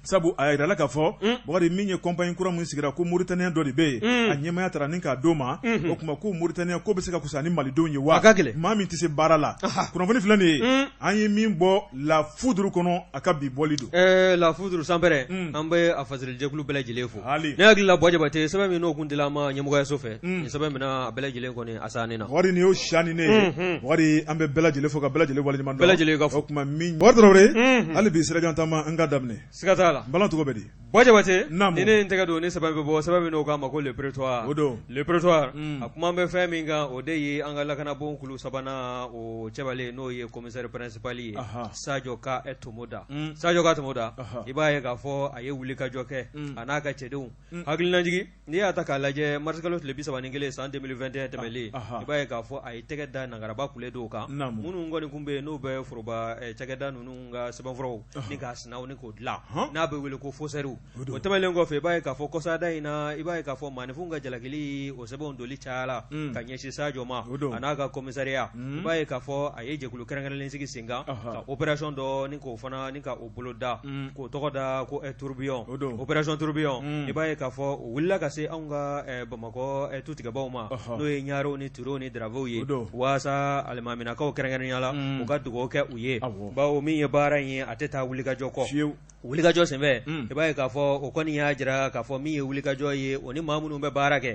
sabu a yirala k'a fɔ Bubakari min ye compagnie kura min sigira ko Mauritanien dɔ de bɛ yen a ɲɛmaaya taara ni k'a d'o ma o tuma ko Mauritanien ko bɛ se ka fisaya ni malidenw ye wa maa min tɛ se baara la kunnafoni filɛ nin ye an ye min bɔ La Foudre kɔnɔ a ka bi bɔli don La Foudre sanpɛrɛn an bɛ a fasirijɛkulu bɛɛ lajɛlen fo ne hakili la Buwa Jabate sɛbɛn min n'o kun dila an ma ɲɛmɔgɔyaso fɛ nin sɛbɛn min a bɛɛ lajɛlen kɔni a sanni na Bubakari nin y'o sani ne ye Bubakari an bɛ bɛɛ lajɛlen fo ka bɛɛ lajɛlen waleɲuman dɔn bɛɛ lajɛlen ka fo o tuma min Bubakari Tarawele hali bi sirajan taama an ka daminɛ siga t'a la n bala tɔgɔ bɛ di Buwa Jabate ni ne ye n tɛgɛ don ni sɛbɛn bɛ bɔ sɛbɛn min n'o k'a ma ko Le Prétoire o don Le Prétoire a kuma bɛ fɛn min kan o de ye an ka lakanabon kulu sabanan o cɛbalen n'o ye commissaire principal ye Sajo Ka Tomoda Sajo Ka Tomoda i b'a ye k'a fɔ a ye wulikajɔ kɛ a n'a ka cɛdenw hakili Hakilinajigin n'i y'a ta k'a lajɛ marisikalo tile 31 san 2021 tɛmɛnlen, i b'a ye k'a fɔ a ye tɛgɛ da nangaraba kule dɔw kan, minnu kɔni tun bɛ yen n'u bɛ foroba cakɛda ninnu ka sɛbɛnfuraw ni k'a sinaw ni k'o dilan, n'a bɛ wele ko faussaires o tɛmɛnlen kɔfɛ i b'a ye k'a fɔ kɔsada in na i b'a ye k'a fɔ maaninfinw ka jalakili o sɛbɛnw doli cayala ka ɲɛsin Sajo ma a n'a ka commissariat i b'a ye k'a fɔ a ye jɛkulu kɛrɛnkɛrɛnlen sigi sen kan ka opération dɔ ni k'o fana ni ka o boloda k'o tɔgɔ da ko tourbillon opération tourbillon i b'a ye k'a fɔ o wulila ka se anw ka Bamakɔ tutigɛbaw ma n'o ye ɲarew ni Turew ni Daravew ye waasa alimaminakaw kɛrɛnkɛrɛnnenya la u ka dugawu kɛ u ye bawo min ye baara in ye a tɛ taa wulikajɔ kɔ wulikajɔ senfɛ i b'a ye k'a fɔ o kɔni y'a jira k'a fɔ min ye wulikajɔ ye o ni maa minnu bɛ baara kɛ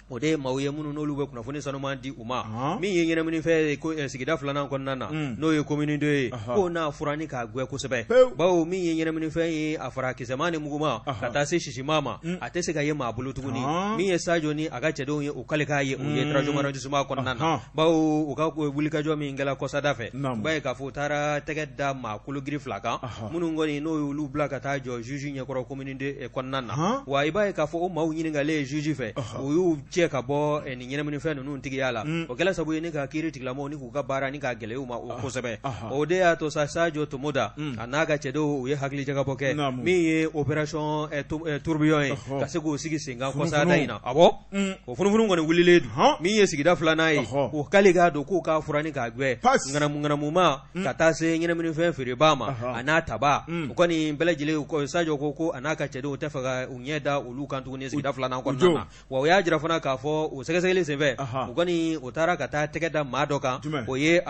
o de ye maaw ye minnu n'olu bɛ kunnafoni sanuman di u ma min ye ɲɛnaminifɛn ye sigida filanan kɔnɔna na n'o ye commune deux ye k'o n'a furan ni k'a gwɛ kosɛbɛ bawo min ye ɲɛnaminifɛn ye a fara kisɛma ni muguma ka taa se sisima ma a tɛ se ka ye maa bolo tuguni min ye Sajo ni a ka cɛdenw ye u kale k'a ye u ye troisième arrondissement kɔnɔna na bawo u ka wulikajɔ min kɛra kɔsada fɛ i b'a ye k'a fɔ u taara tɛgɛ da maa kologiri fila kan minnu kɔni n'o y'olu bila ka taa jɔ juge ɲɛkɔrɔ commune deux kɔnɔna na wa i b'a ye k'a fɔ o maaw ɲininkalen juge fɛ u y'u cɛ ka bɔ nin ɲɛnaminifɛn ninnu tigiya la o kɛla sababu ye ni ka kiiri tigilamɔgɔw ni k'u ka baara ni k'a gɛlɛya u ma o kosɛbɛ o de y'a to sa Sajo Tomoda a n'a ka cɛdenw u ye hakilijagabɔ kɛ min ye opération tourbillon ye ka se k'o sigi sen kan kɔsada in na awɔ o funufunu kɔni wulilen don min ye sigida filanan ye o kale k'a don k'u k'a furan ni k'a gwɛ ŋanamuŋanamuma ka taa se ɲɛnaminifɛn feerebaa ma a n'a tabaa o kɔni bɛɛ lajɛlen Sajo ko ko a n'a ka cɛdenw tɛ fɛ ka u ɲɛ da olu kan tuguni sigida filanan kɔnɔna na wa u y'a jira fana k'a fɔ o sɛgɛsɛgɛli senfɛ u kɔni u taara ka taa tɛgɛ da maa dɔ kan o ye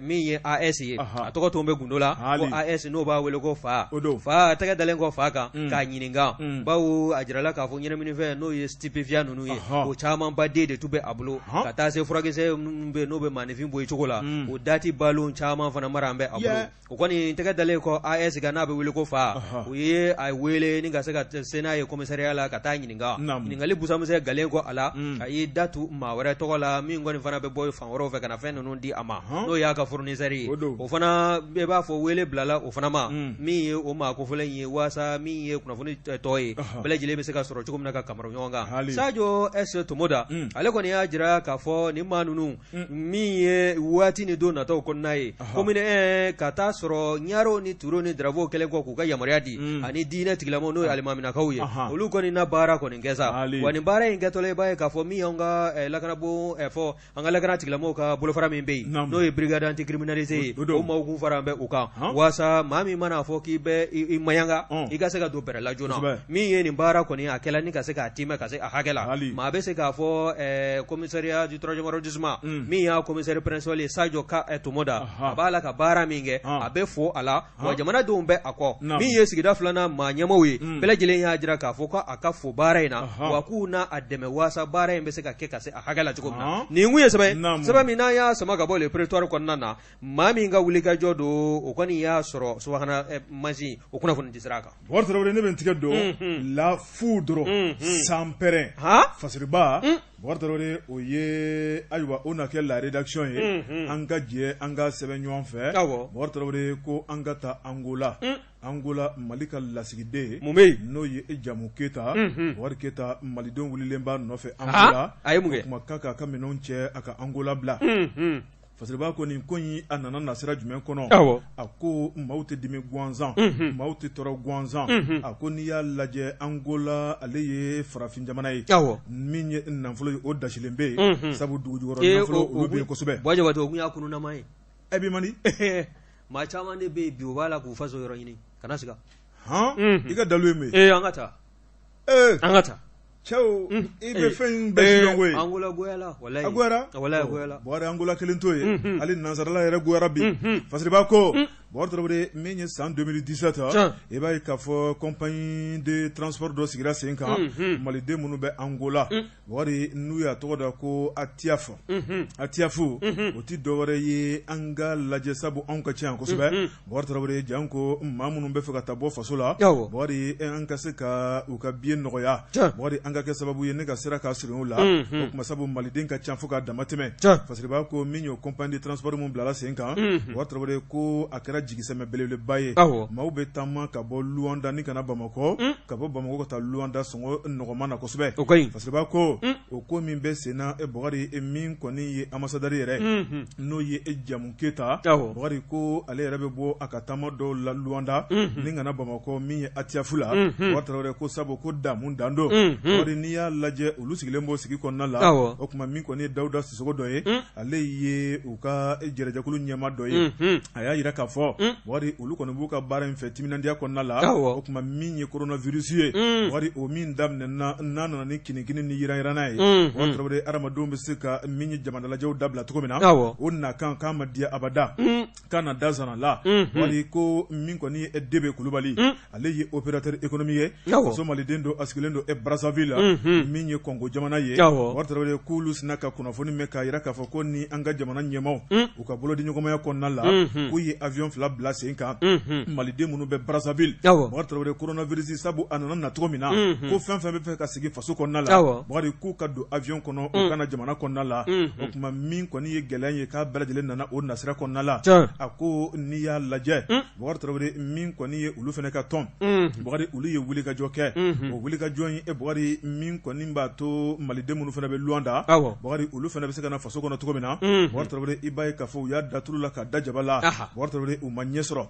min ye AS ye a tɔgɔ tun bɛ gundo la ko AS n'o b'a wele ko fa fa tɛgɛ dalen kɔ fa kan k'a ɲininka bawo a jirala k'a fɔ ɲɛnaminifɛn n'o ye stupéfiant ninnu ye o camanba den de tun bɛ a bolo ka taa se furakisɛ minnu bɛ n'o bɛ maaninfin bɔ i cogo la o dati balo caman fana mara bɛ a bolo o kɔni tɛgɛ dalen kɔ AS kan n'a bɛ wele ko fa u ye a wele ni ka se ka se n'a ye commissariat la ka taa ɲininka ɲininkali busamisɛn galen kɔ a la a y'i da tu maa wɛrɛ tɔgɔ la min kɔni fana bɛ bɔ fan wɛrɛw fɛ ka na fɛn ninnu di a ma n'o y'a ka fournisseur ye o fana bɛɛ b'a fɔ wele bilala o fana ma min ye o maa kofɔlen ye waasa min ye kunnafoni tɔ ye bɛɛ lajɛlen bɛ se ka sɔrɔ cogo min na ka kamaru ɲɔgɔn kan Sajo S Tomoda ale kɔni y'a jira k'a fɔ nin maa ninnu min ye waati ni don nataw kɔnɔna ye commune 1 ka taa sɔrɔ ɲarew ni Turew ni Daravew kɛlen kɔ k'u ka yamaruya di ani diinɛ tigilamɔgɔw n'o ye alimaminakaw ye olu kɔni na baara kɔni kɛ sa wa nin baara in kɛtɔla i b'a ye k'a fɔ min y'an ka lakanabon fɔ an ka lakana tigilamɔgɔw ka bolofara min bɛ yen n'o ye brigade anticriminalité ye o maaw kun fara bɛ u kan waasa maa min mana fɔ k'i bɛ i maɲanga i ka se ka don bɛrɛ la joona min ye nin baara kɔni a kɛla ni ka se k'a timɛ ka se a hakɛ la maa bɛ se k'a fɔ commissariat du troisième arrondissement min y'a commissaire principal ye Sajo K Tomoda a b'a la ka baara min kɛ a bɛ fo a la wa jamanadenw bɛ a kɔ min ye sigida filanan maa ɲɛmaaw ye bɛɛ lajɛlen y'a jira k'a fɔ ko a ka fo baara in na wa k'u na a dɛmɛ waasa baara in bɛ se ka kɛ ka se a hakɛ la cogo min na nin kun ye sɛbɛn sɛbɛn min n'an y'a sama ka bɔ Le Prétoire kɔnɔna na maa min ka wulikajɔ don o kɔni y'a sɔrɔ subahana mansin o kunnafoni di sira kan. Bɔkari Tarawele ne bɛ n tigɛ don la foudre sanpɛrɛn Fasiriba Bɔkari Tarawele o ye ayiwa o na kɛ la rédaction ye an ka jɛ an ka sɛbɛn ɲɔgɔn fɛ Bɔkari Tarawele ko an ka taa Angola Angola Mali ka lasigiden mun bɛ yen n'o ye Jamu Keyita Bɔkari Keyita malidenw wulilen b'a nɔfɛ Angola a ye mun kɛ o kuma k'a k'a ka minɛnw cɛ a ka Angola bila Fasiriba ko nin ko in a nana nasira jumɛn kɔnɔ a ko maaw tɛ dimi gansan maaw tɛ tɔɔrɔ gansan a ko n'i y'a lajɛ Angola ale ye farafin jamana ye min ye nafolo ye o dasilen bɛ yen sabu dugu jukɔrɔ nafolo olu bɛ yen kosɛbɛ Buwa Jabate o tun y'a kununama ye e bɛ man di maa caman de bɛ yen bi u b'a la k'u faso yɔrɔ ɲini kana siga hɔn i ka dalu ye mun ye an ka taa an ka taa cɛw i bɛ fɛn in bɛɛ sidɔn koyi Angola goyala walayi a goyara walayi a goyala Bɔkari Angola kelen t'o ye hali nansarala yɛrɛ goyara bi Fasiriba ko Bɔkari Tarawele min ye san 2017 i b'a ye k'a fɔ compagnie de transport dɔ sigira sen kan maliden minnu bɛ Angola Bɔkari n'u y'a tɔgɔ da ko Atiaf Atiaf o tɛ dɔwɛrɛ ye an ka lajɛ sabu anw ka ca yan kosɛbɛ Bɔkari Tarawele janko maa minnu bɛ fɛ ka taa bɔ faso la Bɔkari an ka se ka u ka billet nɔgɔya Bɔkari an ka kɛ sababu ye ne ka sira ka surun u la o kuma sabu maliden ka ca fo ka dama tɛmɛ Fasiriba ko min y'o compagnie de transport min bilala sen kan Bɔkari Tarawele ko a kɛra jigisɛmɛ belebeleba ye. Maaw bɛ taama ka bɔ Luwanda ni ka na Bamakɔ, ka bɔ Bamakɔ ka taa Luwanda sɔngɔ nɔgɔman na kosɛbɛ. O ka ɲi. Fasiriba ko o ko min bɛ sen na, Bukari, min kɔni ye ambassadeur yɛrɛ, n'o ye Jamu Keyita, Bukari ko ale yɛrɛ bɛ bɔ a ka taama dɔw la Luwanda ni ka na Bamakɔ min ye ATIAF la. Bukari Tarawele ko sabu ko damu dan don. Bukari, n'i y'a lajɛ, olu sigilen b'o sigi kɔnɔna la. O tuma min kɔni ye Dawuda Sisɔkɔ dɔ ye, ale ye u ka jɛrɛjɛkulu ɲɛmaa dɔ ye, a y'a jira k'a fɔ, Bukari, olu kɔni b'u ka baara in fɛ timinandiya kɔnɔna la. O tuma min ye coronavirus ye, Bukari, o min daminɛna n'a nana ni kinikini ni yiranyiranna ye, Bukari Tarawele, hadamadenw bɛ se ka min ye jama dalajɛw dabila cogo min na, o nakan k'a ma diya abada, k'a na da zana la. Bukari ko min kɔni ye Debe Kulubali, ale ye opérateur économique ye, faso maliden don, a sigilen don Brazzaville, min ye Kɔngo jamana ye. Bukari Tarawele k'olu sinna ka kunnafoni mɛn k'a jira k'a fɔ ko ni an ka jamana ɲɛmaaw u ka bolodiɲɔgɔnmaya kɔnɔna la, k'u ye avion 2 bila sen kan, maliden minnu bɛ Brazzaville. Bukari Tarawele, coronavirus sabu a nana na cogo min na, ko fɛn fɛn bɛ fɛ ka sigi faso kɔnɔna la, Bukari, k'u ka don avion kɔnɔ, u ka na jamana kɔnɔna la. O tuma min kɔni ye gɛlɛya ye, k'a bɛɛ lajɛlen nana o nasira kɔnɔna la. A ko n'i y'a lajɛ, Bukari Tarawele, min kɔni ye olu fana ka tɔn, Bukari, olu ye wulikajɔ kɛ. O wulikajɔ in, Bukari, min kɔni b'a to maliden minnu fana bɛ Luwanda, Bukari, olu fana bɛ se ka na faso kɔnɔ cogo min na. Bukari Tarawele, i b'a ye k'a fɔ u y'a da tulu la ka da jaba la. Bukari Tarawele, u ma ɲɛ sɔrɔ.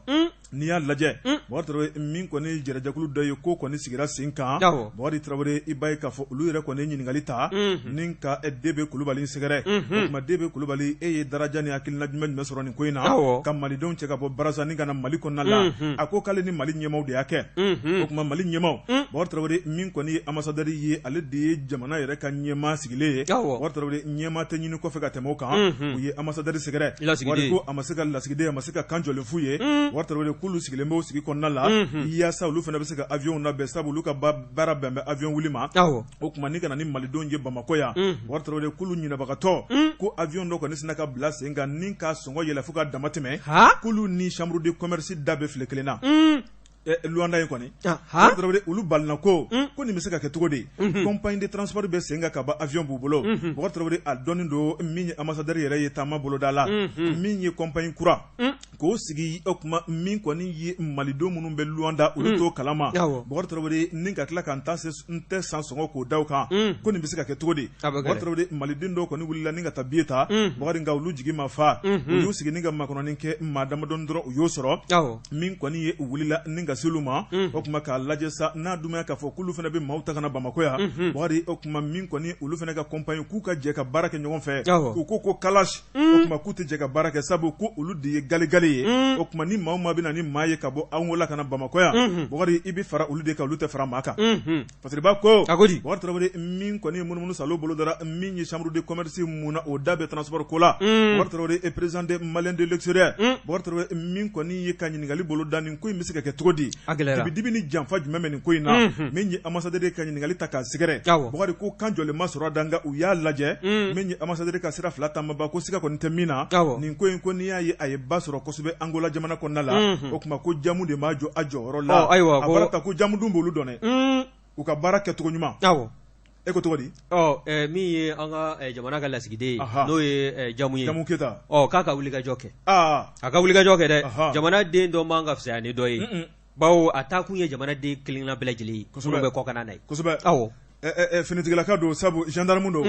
N'i y'a lajɛ, Bukari Tarawele, min kɔni ye jɛrɛjɛkulu dɔ ye, ko kɔni sigira sen kan. Bukari Tarawele, i b'a ye k'a fɔ olu yɛrɛ kɔni ye ɲininkali ta ni ka Debe Kulubali sɛgɛrɛ. O tuma Debe Kulubali, e ye daraja ni hakilina jumɛn sɔrɔ nin ko in na ka malidenw cɛ ka bɔ Brazza ni ka na Mali kɔnɔna la? A ko k'ale ni Mali ɲɛmaaw de y'a kɛ. O tuma Mali ɲɛmaaw, Bukari Tarawele, min kɔni ye ambassadeur ye, ale de ye jamana yɛrɛ ka ɲɛmaa sigilen ye. Bukari Tarawele, ɲɛmaa tɛ ɲini kɔfɛ ka tɛmɛ o kan. U ye ambassadeur sɛgɛrɛ. Bukari ko a ma se ka lasigiden, a ma se ka kan jɔlen f'u ye. Bukari Tarawele k'olu sigilen b'o sigi kɔnɔna la yaasa olu fana bɛ se ka avion labɛn, sabu olu ka baara bɛn bɛ avion wuli ma. O tuma ni ka na ni malidenw ye Bamakɔ yan, Bukari Tarawele k'olu ɲinɛbagatɔ ko avion dɔ kɔni sinna ka bila sen kan ni ka sɔngɔ yɛlɛ fo ka dama tɛmɛ, k'olu ni chambre de commerce da bɛ file kelen na Luanda in kɔni. Bukari Tarawele, olu balina ko ko nin bɛ se ka kɛ cogo di? Compagnie de transport bɛ sen kan ka ban, avion b'u bolo. Bukari Tarawele, a dɔnnen don min ye ambassadeur yɛrɛ ye taama boloda la, min ye compagnie kura k'o sigi. O tuma min kɔni ye malidenw minnu bɛ Luanda, olu t'o kalama. Bukari Tarawele, ni ka tila ka n tɛ san sɔngɔ k'o da kan, ko nin bɛ se ka kɛ cogo di? Bukari Tarawele, maliden dɔw kɔni wulila ni ka taa billet ta, Bukari, nka olu jigi ma fa. U y'u sigi ni ka makɔnɔni kɛ, maa damadɔni dɔrɔn u y'o sɔrɔ. Min kɔni ye u wulila ni ka se olu ma, o tuma k'a lajɛ sa, n'a dun k'a fɔ k'olu fana bɛ maaw ta ka na Bamakɔ yan, Bukari, o tuma min kɔni olu fana ka compagnie, k'u ka jɛ ka baara kɛ ɲɔgɔn fɛ, u ko kalashi. O tuma k'u tɛ jɛ ka baara kɛ, sabu ko olu de ye galegale ye. O tuma ni maa o maa bɛ na ni maa ye ka bɔ Angola ka na Bamakɔ yan, Bukari, i bɛ fara olu de kan, olu tɛ fara maa kan. Fasiriba ko Bukari Tarawele, min kɔni ye munumunu salo bolodara min ye chambre de commerce mun na, o da bɛ transport ko la. Bukari Tarawele e président des Maliens de l'extérieur, Bukari Tarawele, min kɔni ye ka ɲininkali boloda, nin ko in bɛ se ka kɛ cogo di? Dibi ni janfa jumɛn bɛ nin ko in na? Min ye ambassadeur ka ɲininkali ta k'a sɛgɛrɛ, Bukari ko kan jɔlen ma sɔrɔ da, nka u y'a lajɛ, min ye ambassadeur ka sira fila taamaba ko siga kɔni tɛ min na nin ko in, ko n'i y'a ye a ye ba sɔrɔ kosɛbɛ Angola jamana kɔnɔna la, o tuma ko jamu de b'a jɔ a jɔyɔrɔ la. Ayiwa, a bɔra ta ko jamu dun b'olu dɔn dɛ, u ka baara kɛcogo ɲuman. E ko cogo di? Min ye an ka jamana ka lasigiden ye, n'o ye Jamu ye, Jamu Keyita, k'a ka wulikajɔ kɛ, a ka wulikajɔ kɛ dɛ. Jamana den dɔ man ka fisaya ni dɔ ye, bawo a taa kun ye jamanaden kelenna bɛɛ lajɛlen ye minnu bɛ kɔkan na ye. Kosɛbɛ. Finitigilaka don, sabu gendarme don.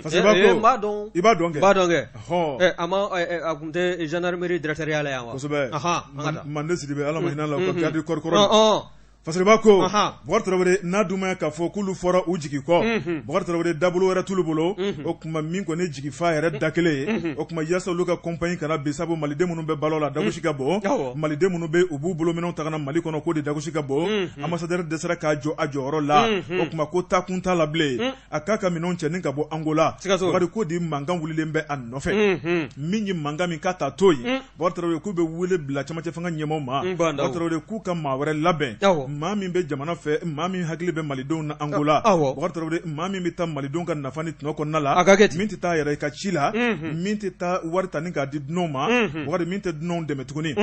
Fasiriba ko b'a dɔn, i b'a dɔn kɛ, b'a dɔn kɛ. A ma a tun tɛ gendarmerie directeur ya la yan wa? Kosɛbɛ. Mande Sidibe, Ala ma hinɛ la, u ka garde corps kɔrɔ. Fasiriba ko Bukari Tarawele, n'a dun ma k'a fɔ k'olu fɔra u jigi kɔ, Bukari Tarawele, dabolo wɛrɛ t'olu bolo. O tuma min kɔni jigi fa yɛrɛ da kelen ye, o tuma yaasa olu ka compagnie kana bin, sabu maliden minnu bɛ balo la dagosi ka bon, maliden minnu bɛ u b'u bolo minɛnw ta ka na Mali kɔnɔ, k'o de dagosi ka bon. Ambassadeur dɛsɛra k'a jɔ a jɔyɔrɔ la. O tuma ko taa kun t'a la bilen, a k'a ka minɛnw cɛ ni ka bɔ Angola. Bukari ko di mankan wulilen bɛ a nɔfɛ, min ye mankan min k'a ta to yen. Bukari Tarawele k'u bɛ wele bila camancɛ fanga ɲɛmaaw ma. Bukari Tarawele k'u ka maa wɛrɛ labɛn. Maa min bɛ jamana fɛ, maa min hakili bɛ malidenw na Angola, Bubakari Tarawele, maa min bɛ taa malidenw ka nafa ni tɔnɔ kɔnɔna la, a ka kɛ ten, min tɛ taa yɛrɛ ka ci la, min tɛ taa wari ta ni k'a di dunanw ma, Bubakari, min tɛ dunanw dɛmɛ tuguni,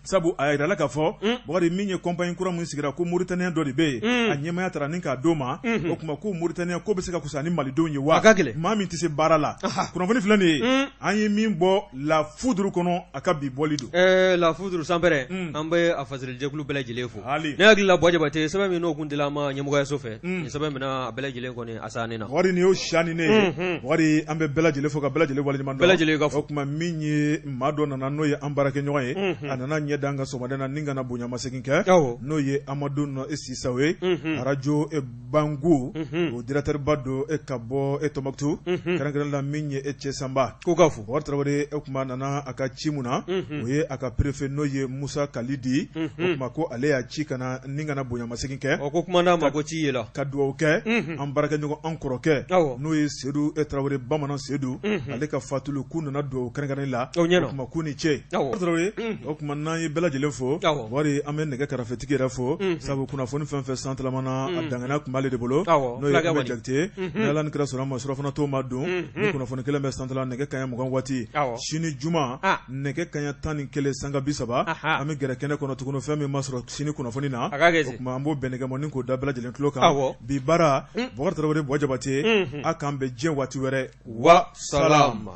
sabu a yirala k'a fɔ, Bubakari, min ye compagnie kura min sigira ko Mauritanien dɔ de bɛ yen, a ɲɛmaaya taara ni k'a d'o ma. O tuma ko Mauritanien ko bɛ se ka fisaya ni malidenw ye wa? A ka gɛlɛn. Maa min tɛ se baara la. Kunnafoni filɛ nin ye, an ye min bɔ La Foudre kɔnɔ, a ka bi bɔli don. La Foudre sanpɛrɛn, an bɛ a fasirijɛkulu bɛɛ lajɛlen fo. Ne hakili la Buwa Jabate, sɛbɛn min n'o kun dila an ma ɲɛmɔgɔyaso fɛ, nin sɛbɛn min a bɛɛ lajɛlen kɔni a sanni na. Bubakari, nin y'o siyani ne ye. Bubakari, an bɛ bɛɛ lajɛlen fo ka bɛɛ lajɛlen waleɲuman dɔn. Bɛɛ lajɛlen ka fo. O tuma min ye maa dɔ nana, n'o ye an baarakɛɲɔgɔn ye, a nana ɲɛ da an kan sɔgɔmada na ni ka na bonyamasegin kɛ, n'o ye Amadu Nɔ Sisaw ye, arajo Bangu, o directeur ba don e ka bɔ e Tɔnbukutu, kɛrɛnkɛrɛn la min ye e cɛ Sanba ko ka fo. Bubakari Tarawele, o tuma nana a ka ci mun na, o ye a ka préfet n'o ye Musa Kalidi, o tuma ko ale y'a ci ka na ni ka na bonyamasegin kɛ. Ko kuma n'a ma ko ci ye la. Ka dugawu kɛ an baarakɛɲɔgɔn, an kɔrɔkɛ, n'o ye Sedu Tarawele, Bamanan Sedu, ale ka fatuli k'u nana dugawu kɛrɛnkɛrɛn la, o tuma k'u ni ce. Tarawele, o tuma n'an ye bɛɛ lajɛlen fo, Bubakari, an bɛ nɛgɛ karafetigi yɛrɛ fo, sabu kunnafoni fɛn fɛn santilamana, a dangana tun b'ale de bolo, n'o ye Ahmed Jakite. Ni Ala ni kira sɔnna ma, surafana to ma dun ni kunnafoni kelen bɛ santila nɛgɛ kanɲɛ 20 waati. Sini juma nɛgɛ kanɲɛ 11:30, an bɛ gɛrɛ kɛnɛ kɔnɔ tuguni. Fɛn min ma sɔrɔ sini kunnafoni na, o tuma an b'o bɛnɛkɛ k'o da bɛɛ lajɛlen tulo kan. Bi baara, Bubakari Tarawele, Buwa Jabate, a k'an bɛn diɲɛ waati wɛrɛ. Wa salam.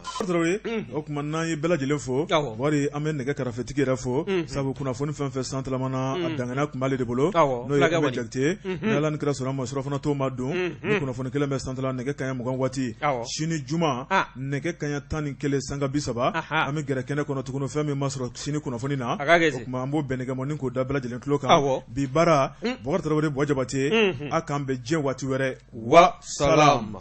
O tuma n'an ye bɛɛ lajɛlen fo, Bubakari, an bɛ nɛgɛ karafetigi yɛrɛ fo, sabu kunnafoni fɛn fɛn santilamana, a dangana tun b'ale de bolo, n'o ye Ahmed Jakite. Ni Ala ni kira sɔnna ma, surafana to ma dun ni kunnafoni kelen bɛ santila nɛgɛ kanɲɛ 20 waati. Sini juma nɛgɛ kanɲɛ 11:30, an bɛ gɛrɛ kɛnɛ kɔnɔ tuguni. Fɛn min ma sɔrɔ sini kunnafoni na, o tuma an b'o bɛnɛkɛ k'o da bɛɛ lajɛlen tulo kan. Bi baara, Bubakari Tarawele, Buwa Jabate, a k'an bɛn diɲɛ waati wɛrɛ. Wa salam.